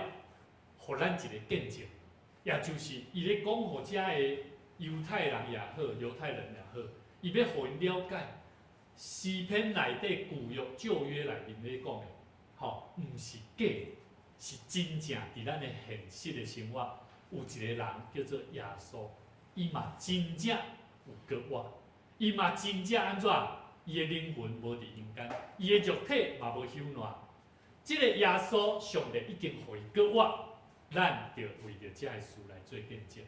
予咱一個見證，也就是伊咧講予遮个猶太人也好，猶太人也好，伊欲予𪜶了解詩篇內底舊約舊約內面咧講的，吼，毋是假的，是真正佇咱的現實的生活，有一個人叫做耶穌，伊嘛真正有復活，伊嘛真正按怎？伊的靈魂無佇陰間，伊的肉體嘛無朽爛。這個耶穌上帝已經予伊復活，咱就為著這个事來做見證。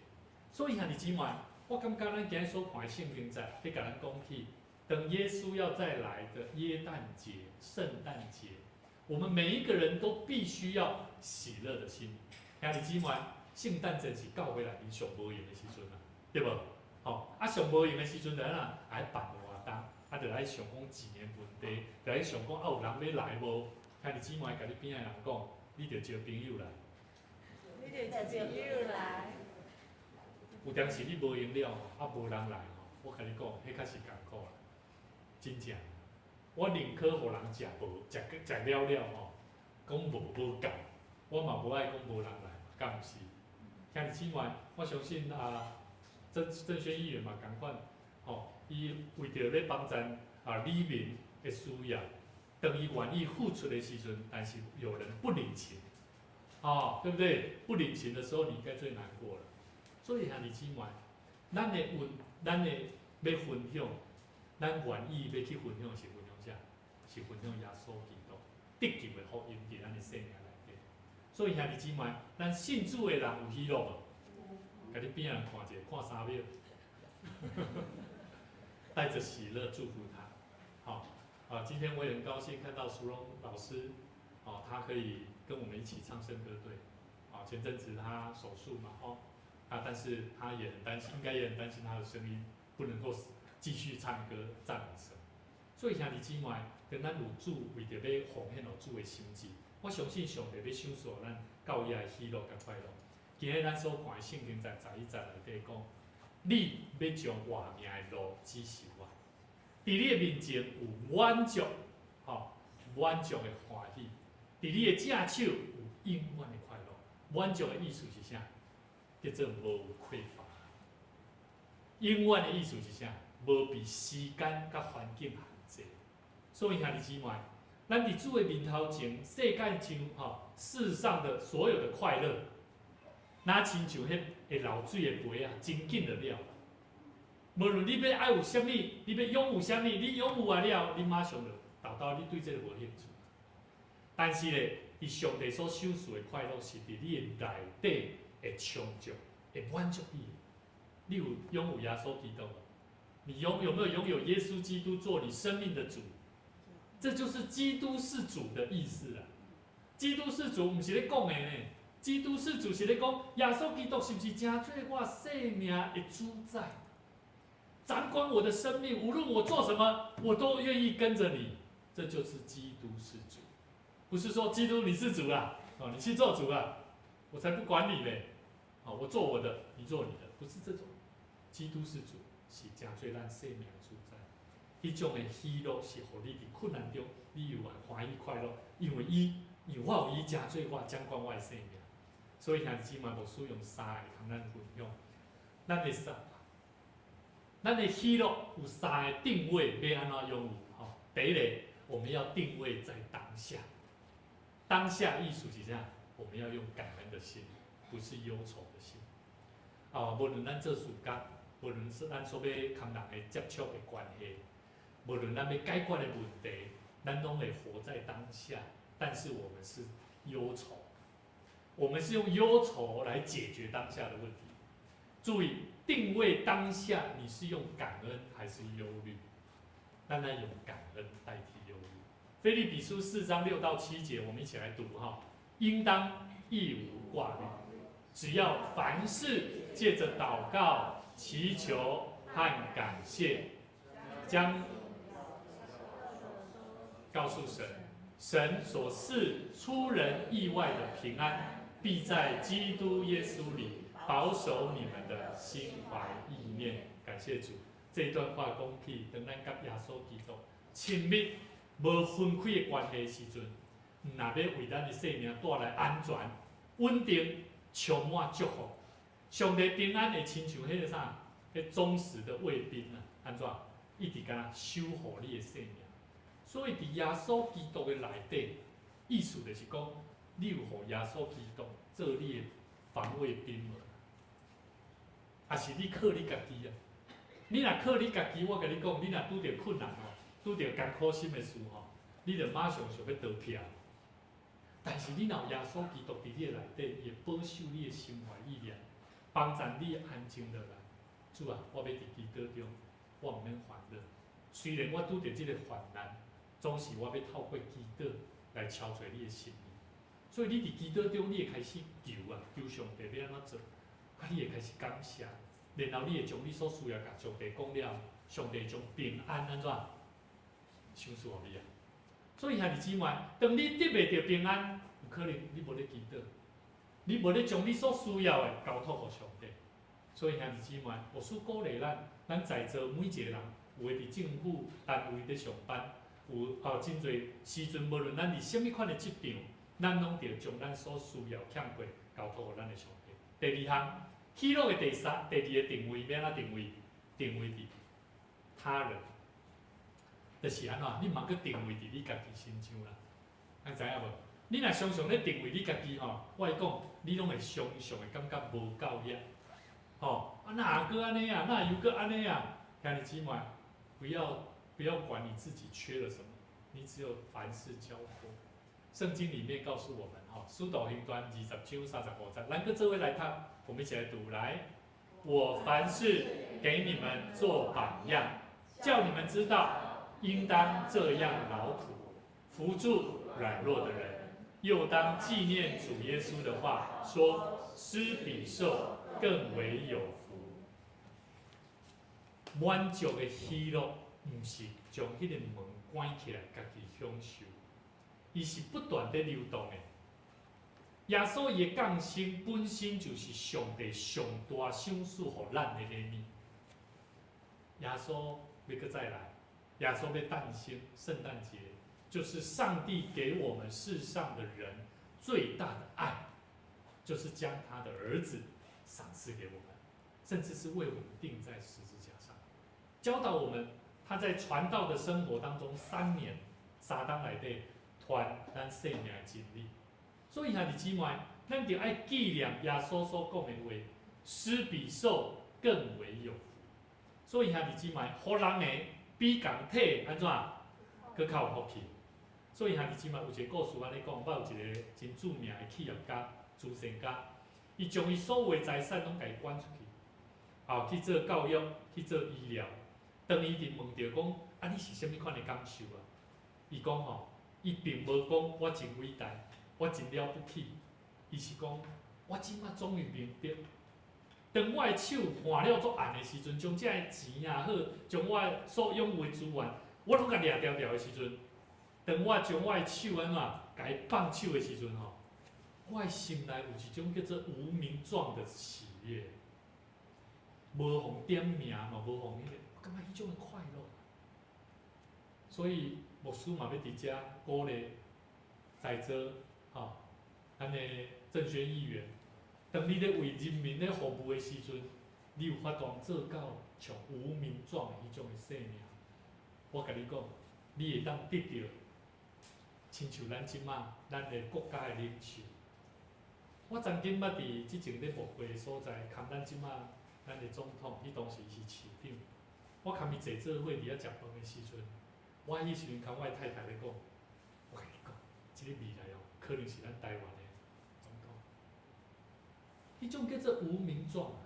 所以兄弟姊妹，我感覺咱今日所看的聖經節，欲共咱講起，當耶穌要再來的耶誕節、聖誕節，我們每一個人都必須要喜樂的心。兄弟姊妹，聖誕節是教會內面上無閒的時陣啊，對無？吼，啊上無閒的時陣就按怎？愛辦活動，啊就愛想講錢的問題，就愛想講啊有人欲來無？兄弟姊妹，共你邊仔的人講，你著招朋友來。你著招朋友來。有當時你無閒了，啊無人來吼，我共你講，彼較是艱苦啦，真正。我寧可予人食無，食食了了吼，講無無夠，我嘛無愛講無人來，敢毋是？兄弟姊妹，我相信啊，鄭鄭軒議員嘛仝款，吼，伊為著欲幫贊啊里民的需要，當伊願意付出的時陣，但是有人不領情，哦，對不對？不領情的時候，你應該最難過了。所以兄弟姊妹，咱的分，咱的欲分享，咱願意欲去分享是分享啥？是分享耶穌基督得救的福音佇咱的生命內底。所以兄弟姊妹，咱信主的人有喜樂無？共你邊仔人看一下，看3秒，帶著喜樂祝福他。好，啊，今天我也很高興看到淑榮老師，哦，他可以跟我們一起唱聖歌隊。啊，前陣子他手術嘛，吼，啊，但是他也很擔心，應該也很擔心他的聲音不能夠繼續唱歌讚美神。所以兄弟姊妹，當咱有主為著欲奉獻予主的心志，我相信上帝欲賞賜咱到遐的喜樂佮快樂。今日咱所看的聖經在11節內底講，你欲將活命的路指示我，佇你的面前有滿足，吼，滿足的歡喜，佇你的正手有永遠的快樂。滿足的意思是啥？叫做無匱乏。永遠的意思是啥？無被時間佮環境限制。所以兄弟姊妹，咱佇主的面頭前，世界上吼世上的所有的快樂，若親像彼會漏水的杯仔，真緊就了。無論你欲愛有啥物，你欲擁有啥物，你擁有啊了，你馬上就沓沓，你對這個無興趣。但是咧，佇上帝所賞賜的快樂，是佇你的內底會充足，會滿足你。你有擁有耶穌基督無？你擁有沒有擁有耶穌基督做你生命的主？這就是基督是主的意思啊！基督是主，毋是咧講的呢。基督是主是咧講，耶穌基督是毋是成做我生命的主宰？掌管我的生命，無論我做什麼，我都願意跟着你。這就是基督是主，不是說基督你是主啊，哦，你去做主啊，我才不管你嘞，哦，我做我的，你做你的，不是這種。基督是主，是成做咱生命的主宰。彼種的喜樂是予你佇困難中，你有歡喜快樂，因為伊，因為我有伊成做我掌管我的生命。所以兄弟姊妹，牧師用三个共咱分享，咱的喜樂有三個定位，欲按怎擁有？吼，第一個，我們要定位在當下。當下意思是啥？我們要用感恩的心，不是憂愁的心。哦，無論咱做事工，無論是咱所欲佮人的接觸的關係，無論咱欲解決的問題，咱攏會活在當下。但是我們是憂愁，我們是用憂愁來解決當下的問題。注意定位當下，你是用感恩還是憂慮？咱來用感恩代替憂慮。腓立比書4章6到7節，我們一起來讀哈。應當一無掛慮，只要凡事借着禱告、祈求和感謝，將告訴神，神所賜出人意外的平安，必在基督耶穌裡保守你們的心懷意念。感謝主，這一段話講起，當咱佮耶穌基督親密無分開的關係時陣，毋若欲為咱的生命帶來安全、穩定、充滿祝福。上帝平安會親像彼個啥？彼忠實的衛兵啊，按怎？一直共守護你的生命。所以佇耶穌基督的內底，意思就是講，你有予耶穌基督做你的防衛兵無？抑是你靠你家己啊？你若靠你家己，我共你講，你若拄著困難吼，拄著艱苦心的事吼，你就馬上想欲逃避。但是你若有耶穌基督佇你的內底，伊會保守你的心懷意念，幫助你安靜落來。主啊，我欲佇祈禱中，我毋免煩惱。雖然我拄著這個患難，總是我欲透過祈禱來敲揣你的心意。所以你佇祈禱中，你會開始求啊，求上帝欲按怎做，啊，你會開始感謝，然後你會將你所需要共上帝講了，上帝將平安按怎賞賜予你啊。所以兄弟姊妹，當你得袂著平安，有可能你無咧祈禱，你無咧將你所需要的交託予上帝。所以兄弟姊妹，牧師鼓勵咱，咱在座每一個人，有的佇政府單位咧上班，有哦真濟時陣，無論咱佇啥物款的職場，咱攏著將咱所需要欠缺交託予咱的上帝。第二項，喜樂的第三、第二個定位，欲按怎定位？定位佇他人，就是按怎？你毋通閣定位佇你家己身上啦，咱知影無？你若常常咧定位你家己吼，我會講，你攏會常常會感覺無夠額，吼啊哪閣按呢啊？哪又閣按呢啊？兄弟姊妹，不要管你自己缺了什麼，你只有凡事交託。聖經裡面告訴我們，吼，使徒行傳20章35節，咱閣做伙來讀，我們一起來讀來。我凡事給你們做榜樣，叫你們知道應當這樣勞苦，扶助軟弱的人，又當紀念主耶穌的話，說施比受更為有福。滿足的喜樂，毋是將彼個門關起來，家己享受，伊是不斷佇流動的。耶穌伊的降生本身就是上帝上大賞賜予咱的禮物。耶穌欲閣再來，耶穌欲誕生，聖誕節，就是上帝給我們世上的人最大的愛，就是將他的兒子賞賜給我們，甚至是為我們釘在十字架上，教導我們他在傳道的生活當中3年3冬內底傳咱生命的真理。所以兄弟姊妹，咱著愛紀念耶穌所講的話：施比受更為有福。所以兄弟姊妹，予人的比共提按怎，閣較有福氣。所以兄弟姊妹，有一個故事按呢講，捌有一個真著名的企業家、慈善家，伊將伊所有的財產攏共伊捐出去，啊，去做教育，去做醫療。當伊佇問著講，啊，你是啥物款的感受啊？伊講吼，伊並無講我真偉大，我真了不起，伊是講我這馬終於明白，當我的手換了足絚的時陣，將這个錢也好，將我的所擁有的資源，我攏共掠牢牢的時陣，當我將我的手按怎，共伊放手的時陣吼，我的心內有一種叫做無名狀的喜悅，無予點名嘛，無予彼個，我感覺彼種的快樂。所以牧師嘛欲佇遮鼓勵在座吼，咱的鄭軒議員，當你咧為人民咧服務的時陣，你有法度做到像無名狀的彼種的生命。我共你講，你會當得著，親像咱這馬咱的國家的領袖。我曾經捌佇之前咧牧會的所在，共咱這馬咱的總統，彼當時是市長，我共伊坐做伙佇遐食飯的時陣，我彼時陣共我的太太咧講，我共你講，這个未來哦，可能是咱台灣的總統。彼種叫做無名狀啊！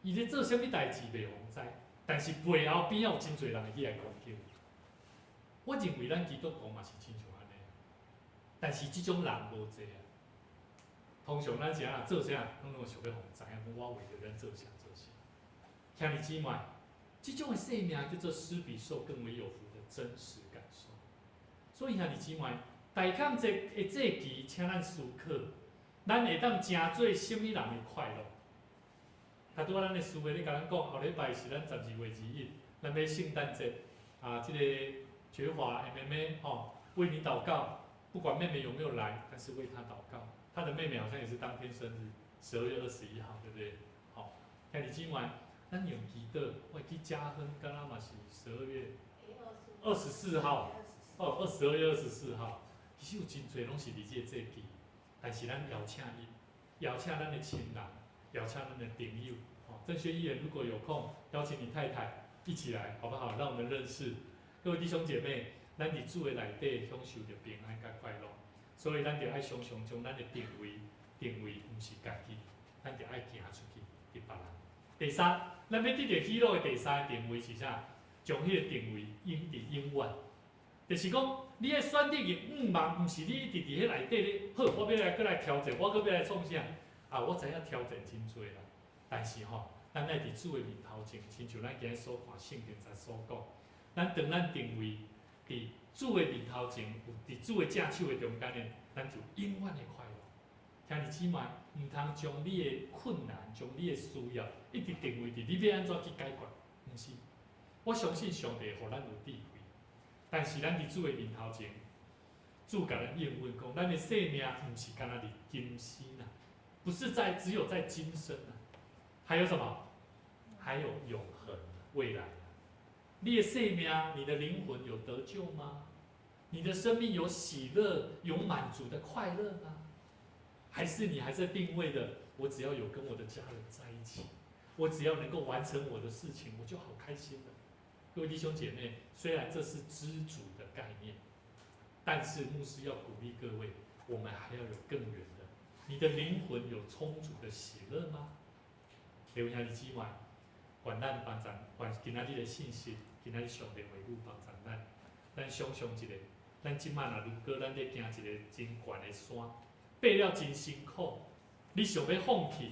伊咧做啥物代誌袂予人知，但是背後邊仔有真濟人會起來攻擊。我認為咱基督徒嘛是親像按呢，但是這種人無濟啊。通常咱是按怎做啥，攏總想欲予人知影，講我為著咱做啥做啥。兄弟姊妹，這種的生命叫做施比受更為有福的真實感受。所以兄弟姊妹，大康節的祭期，請咱思考，咱會當成做啥物人的快樂？頭拄仔咱的司會咧共咱講，後禮拜是咱12月21，咱欲聖誕節啊，這個覺華妹妹吼，為你禱告，不管妹妹有沒有來，但是為她禱告。她的妹妹好像也是當天生日，12月21號，對不對？好，兄弟姊妹，咱用祈禱，我會記嘉亨，敢若嘛是12月24號，哦，12月24號，其實有真濟攏是佇這個節期，但是咱邀請伊，邀請咱的親人，邀請咱的朋友，哦，鄭軒議員如果有空，邀請你太太一起來，好不好？讓我們認識。各位弟兄姐妹，咱佇主的內底享受著平安佮快樂，所以咱著愛常常將咱的定位，定位毋是家己，咱著愛行出去，佇別人。第三，咱欲得著喜樂的第三个定位是啥？將彼個定位永佇永遠，就是講你愛選擇的向望，毋是你一直佇彼內底咧。好，我欲來閣來挑戰，我閣欲來創啥？啊，我知影挑戰真濟啦，但是吼，咱愛佇主的面頭前，親像咱今日所看聖經節所講，咱當咱定位佇主的面頭前，有佇主的正手的中間呢，咱就永遠的快樂。兄弟姊妹，毋通將你的困難、將你的需要，一直定位佇你欲按怎去解決，毋是。我相信上帝予咱有智慧，但是咱佇主的面頭前，主共咱應允講，咱的生命毋是干焦佇今生啊，不是在只有在今生啊，還有什麼？還有永恆未來。你的生命，你的靈魂有得救嗎？你的生命有喜樂、有滿足的快樂嗎？還是你還在定位的？我只要有跟我的家人在一起，我只要能夠完成我的事情，我就好開心了。各位弟兄姐妹，雖然這是知足的概念，但是牧師要鼓勵各位，我們還要有更遠的。你的靈魂有充足的喜樂嗎？各位兄弟姊妹，願咱幫贊，願今仔日的信息，今仔日上帝話語幫贊咱。咱想象一下，咱這馬若如果咱咧行一個真懸的山，爬了真辛苦，你想欲放棄？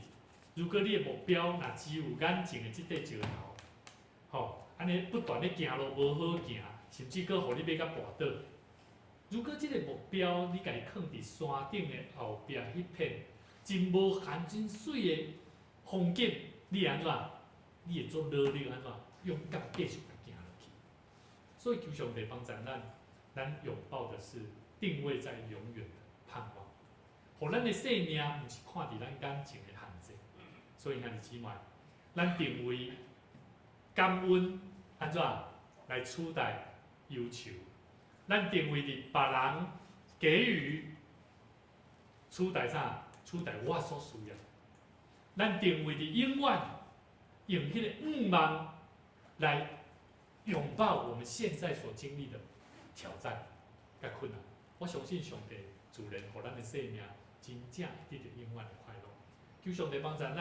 如果你的目標若只有眼前的這塊石頭，吼，按呢不斷咧行路無好行，甚至閣予你欲共跋倒。如果這个目標你共伊囥佇山頂的後壁彼片真無限、真媠的風景，你會按怎？你會做努力按怎？勇敢繼續共行落去。所以求上帝幫助咱，咱擁抱的是定位在永遠的盼望。予咱的生命毋是看佇咱眼前的限制，所以兄弟姊妹，咱定位感恩按怎來取代憂愁？咱定位佇別人給予取代啥？取代我所需要。咱定位佇永遠用彼个向望來擁抱我們現在所經歷的挑戰佮困難。我相信上帝自然予咱的生命真正會得著永遠的快樂。求上帝幫助咱，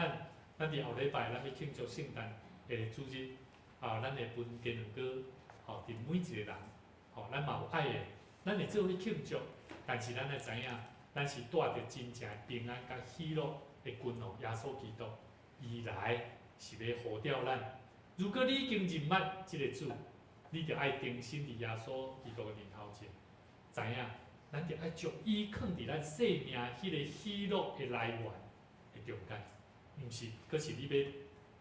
咱佇後禮拜咱欲慶祝聖誕的主日，啊，咱會分雞卵糕，吼，佇每一个人，吼，咱嘛有愛的，咱會做伙慶祝，但是咱愛知影，咱是帶著真正的平安佮喜樂的君王耶穌基督，伊來是欲呼召咱。如果你已經認捌這个主，你著愛定心佇耶穌基督的面頭前，知影咱著愛將伊囥佇咱生命彼个喜樂的來源的中間，毋是，閣是你欲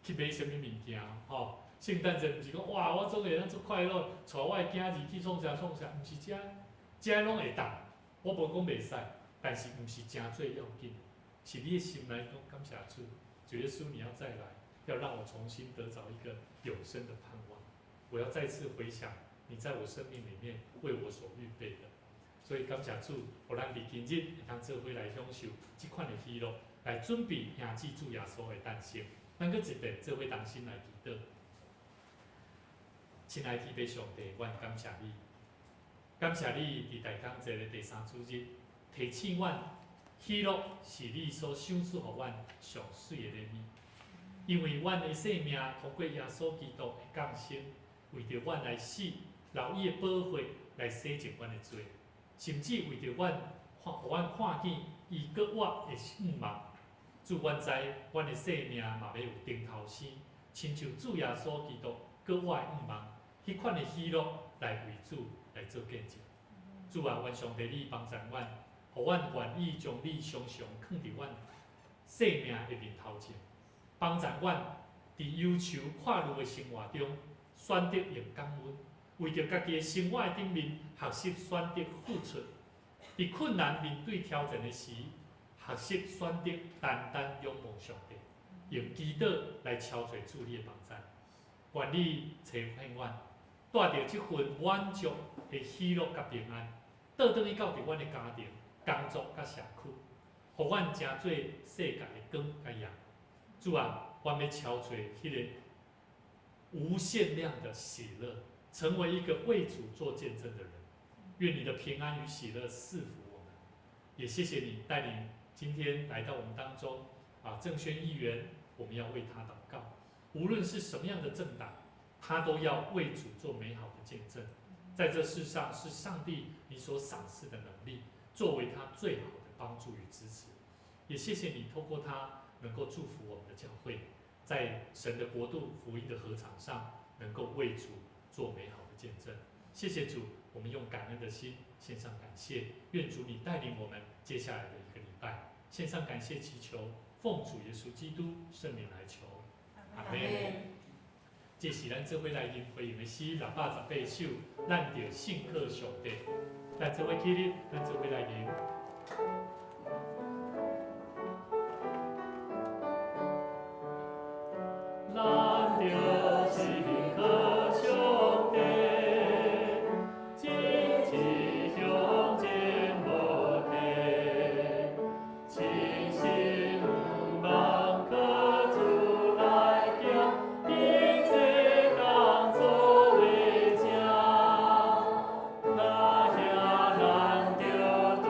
去買啥物物件吼？聖誕節毋是講哇，我總會當足快樂，帶我的囝兒去創啥創啥，毋是這，這攏會當，我無講袂使，但是毋是誠最要緊，是你的心內講感謝主，主耶穌你要再來，要讓我重新得著一個永生的盼望。我要再次回想你在我生命裡面為我所預備的，所以感謝主，予咱佇今日會當做伙來享受這款的喜樂，來準備迎接主耶穌的誕生。咱閣一遍做伙同心來祈禱。親愛的天父上帝，阮感謝你，感謝你佇大工節的第三主日提醒阮，喜樂是你所賞賜予阮上媠的禮物。因為阮的生命通過耶穌基督的降生，為著阮來死，流伊的寶血來洗淨阮的罪，甚至為著阮看，予阮看見伊閣活的向望。主，阮知阮的生命嘛欲有頂頭生，親像主耶穌基督閣活的向望，彼款的喜樂來為主來做見證。主啊，願上帝你幫助阮，予阮願意將你常常囥佇阮生命的面頭前，幫助阮佇憂愁闊慮的生活中，選擇用感恩，為著家己的生活的頂面學習選擇付出，佇困難面對挑戰的時，學習選擇單單仰望上帝，用祈禱來敲揣主你的幫助。願你差遣阮，帶著這份滿足的喜樂佮平安，倒轉去到佇阮的家庭、工作佮社區，予阮成做世界的光佮鹽。主啊，阮欲敲揣彼个無限量的喜樂，成為一個為主做見證的人。願你的平安與喜樂賜福我們。也謝謝你帶領今天來到我們當中啊，鄭軒議員，我們要為他禱告。無論是什麼樣的政黨，他都要為主做美好的見證。在這世上，是上帝你所賞賜的能力，作為他最好的幫助與支持。也謝謝你透過他能夠祝福我們的教會，在神的國度福音的禾場上，能夠為主做美好的見證。謝謝主，我們用感恩的心獻上感謝。願主你帶領我們接下來的一個禮拜，獻上感謝祈求，奉主耶穌基督聖名來求，阿門。這是咱做伙來吟回應的詩618首，咱著信靠上帝。咱做伙起立，咱做伙來吟。咱著信靠上帝，真志向前無退，真心向望靠主來行，一切當作為正。若兄難著拄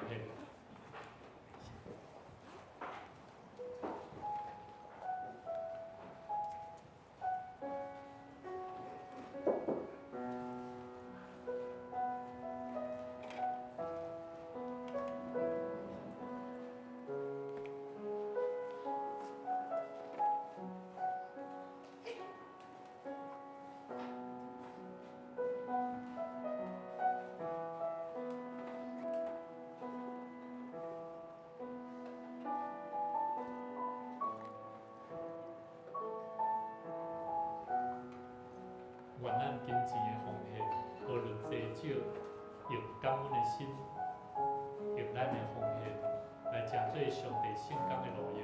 献。愿咱金钱的奉献，无论济少，用感恩的心，用咱的奉献来成做上帝圣工的路用。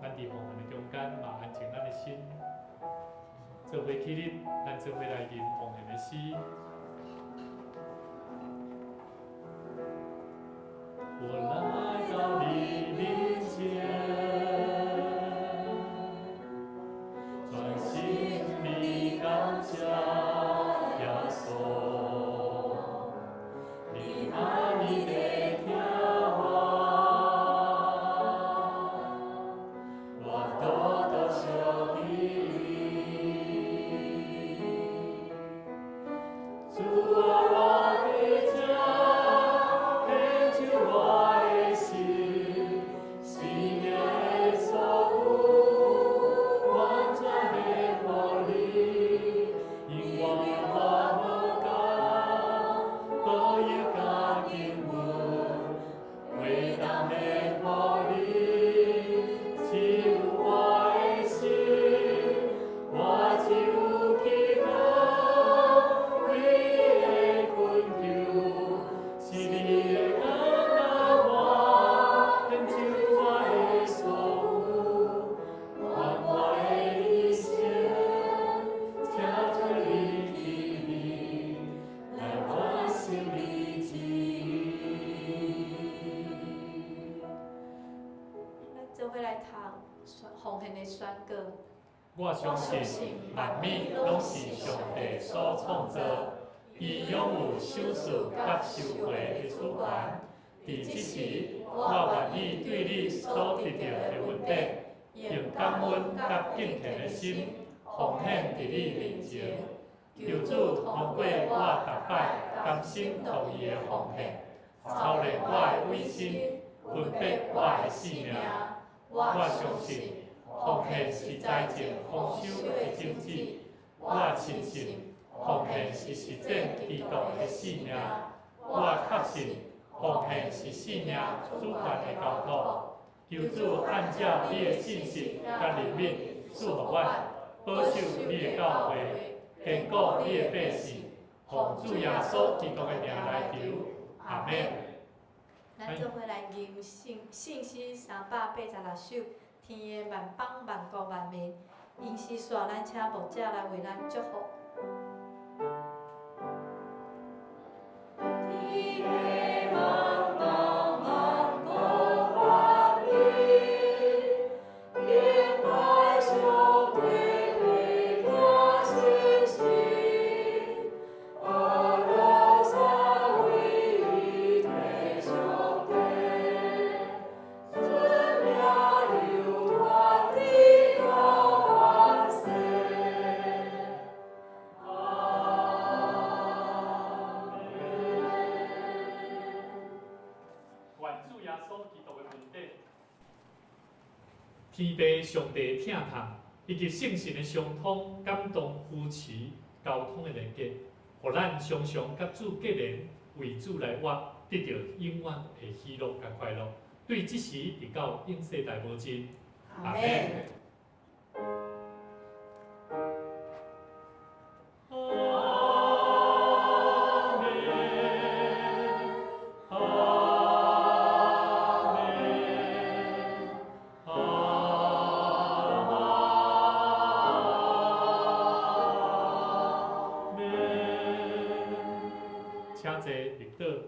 咱伫奉献的中间，嘛安静咱的心，做伙起立，咱做伙来吟奉献的诗。我来到你面前，专心地感谢耶稣，你爱你的疼我，我多多想你。主啊，我伫这，献上我的心，生命的所有，完全献予你，因为我无够，保佑佮经文，袂当献予你，只有我的心，我只有祈祷，唯一的恳求，是你会接纳我，献上我的所有，愿我的一生，成做你器皿，来完成你旨意。咱做伙來讀奉獻的宣告。我相信萬物攏是上帝所創造，伊擁有賞賜佮收回的主權。佇這時，我願意對你所得著的恩典，用感恩佮敬虔的心奉獻佇你面前。求主通過我逐擺甘心樂意的奉獻，操練我的委身，分別我的性命。我相信奉獻是財政豐收的種子。我深信奉獻是實踐基督的使命。我確信奉獻是生命主權的交託。求主按照你的信實佮憐憫賜予阮，保守你的教會，堅固你的百姓。奉主耶穌基督的名來求，阿們。咱做伙來吟聖聖詩386首，天的萬邦萬國萬民，吟詩煞，咱請牧者來為咱祝福。天的萬邦萬國萬民，敬拜上帝的疼信實，阿羅三位一體上帝，尊名流傳直到萬世。阿們。願主耶穌基督的恩典，天父上帝的疼痛，以及聖神的相通、感動、扶持、交通的連結，予咱常常佮主結連，為主來活，得著永遠的喜樂佮快樂。對這時直到永世代無盡。阿們。阿們，阿們，阿們。請坐，綠島。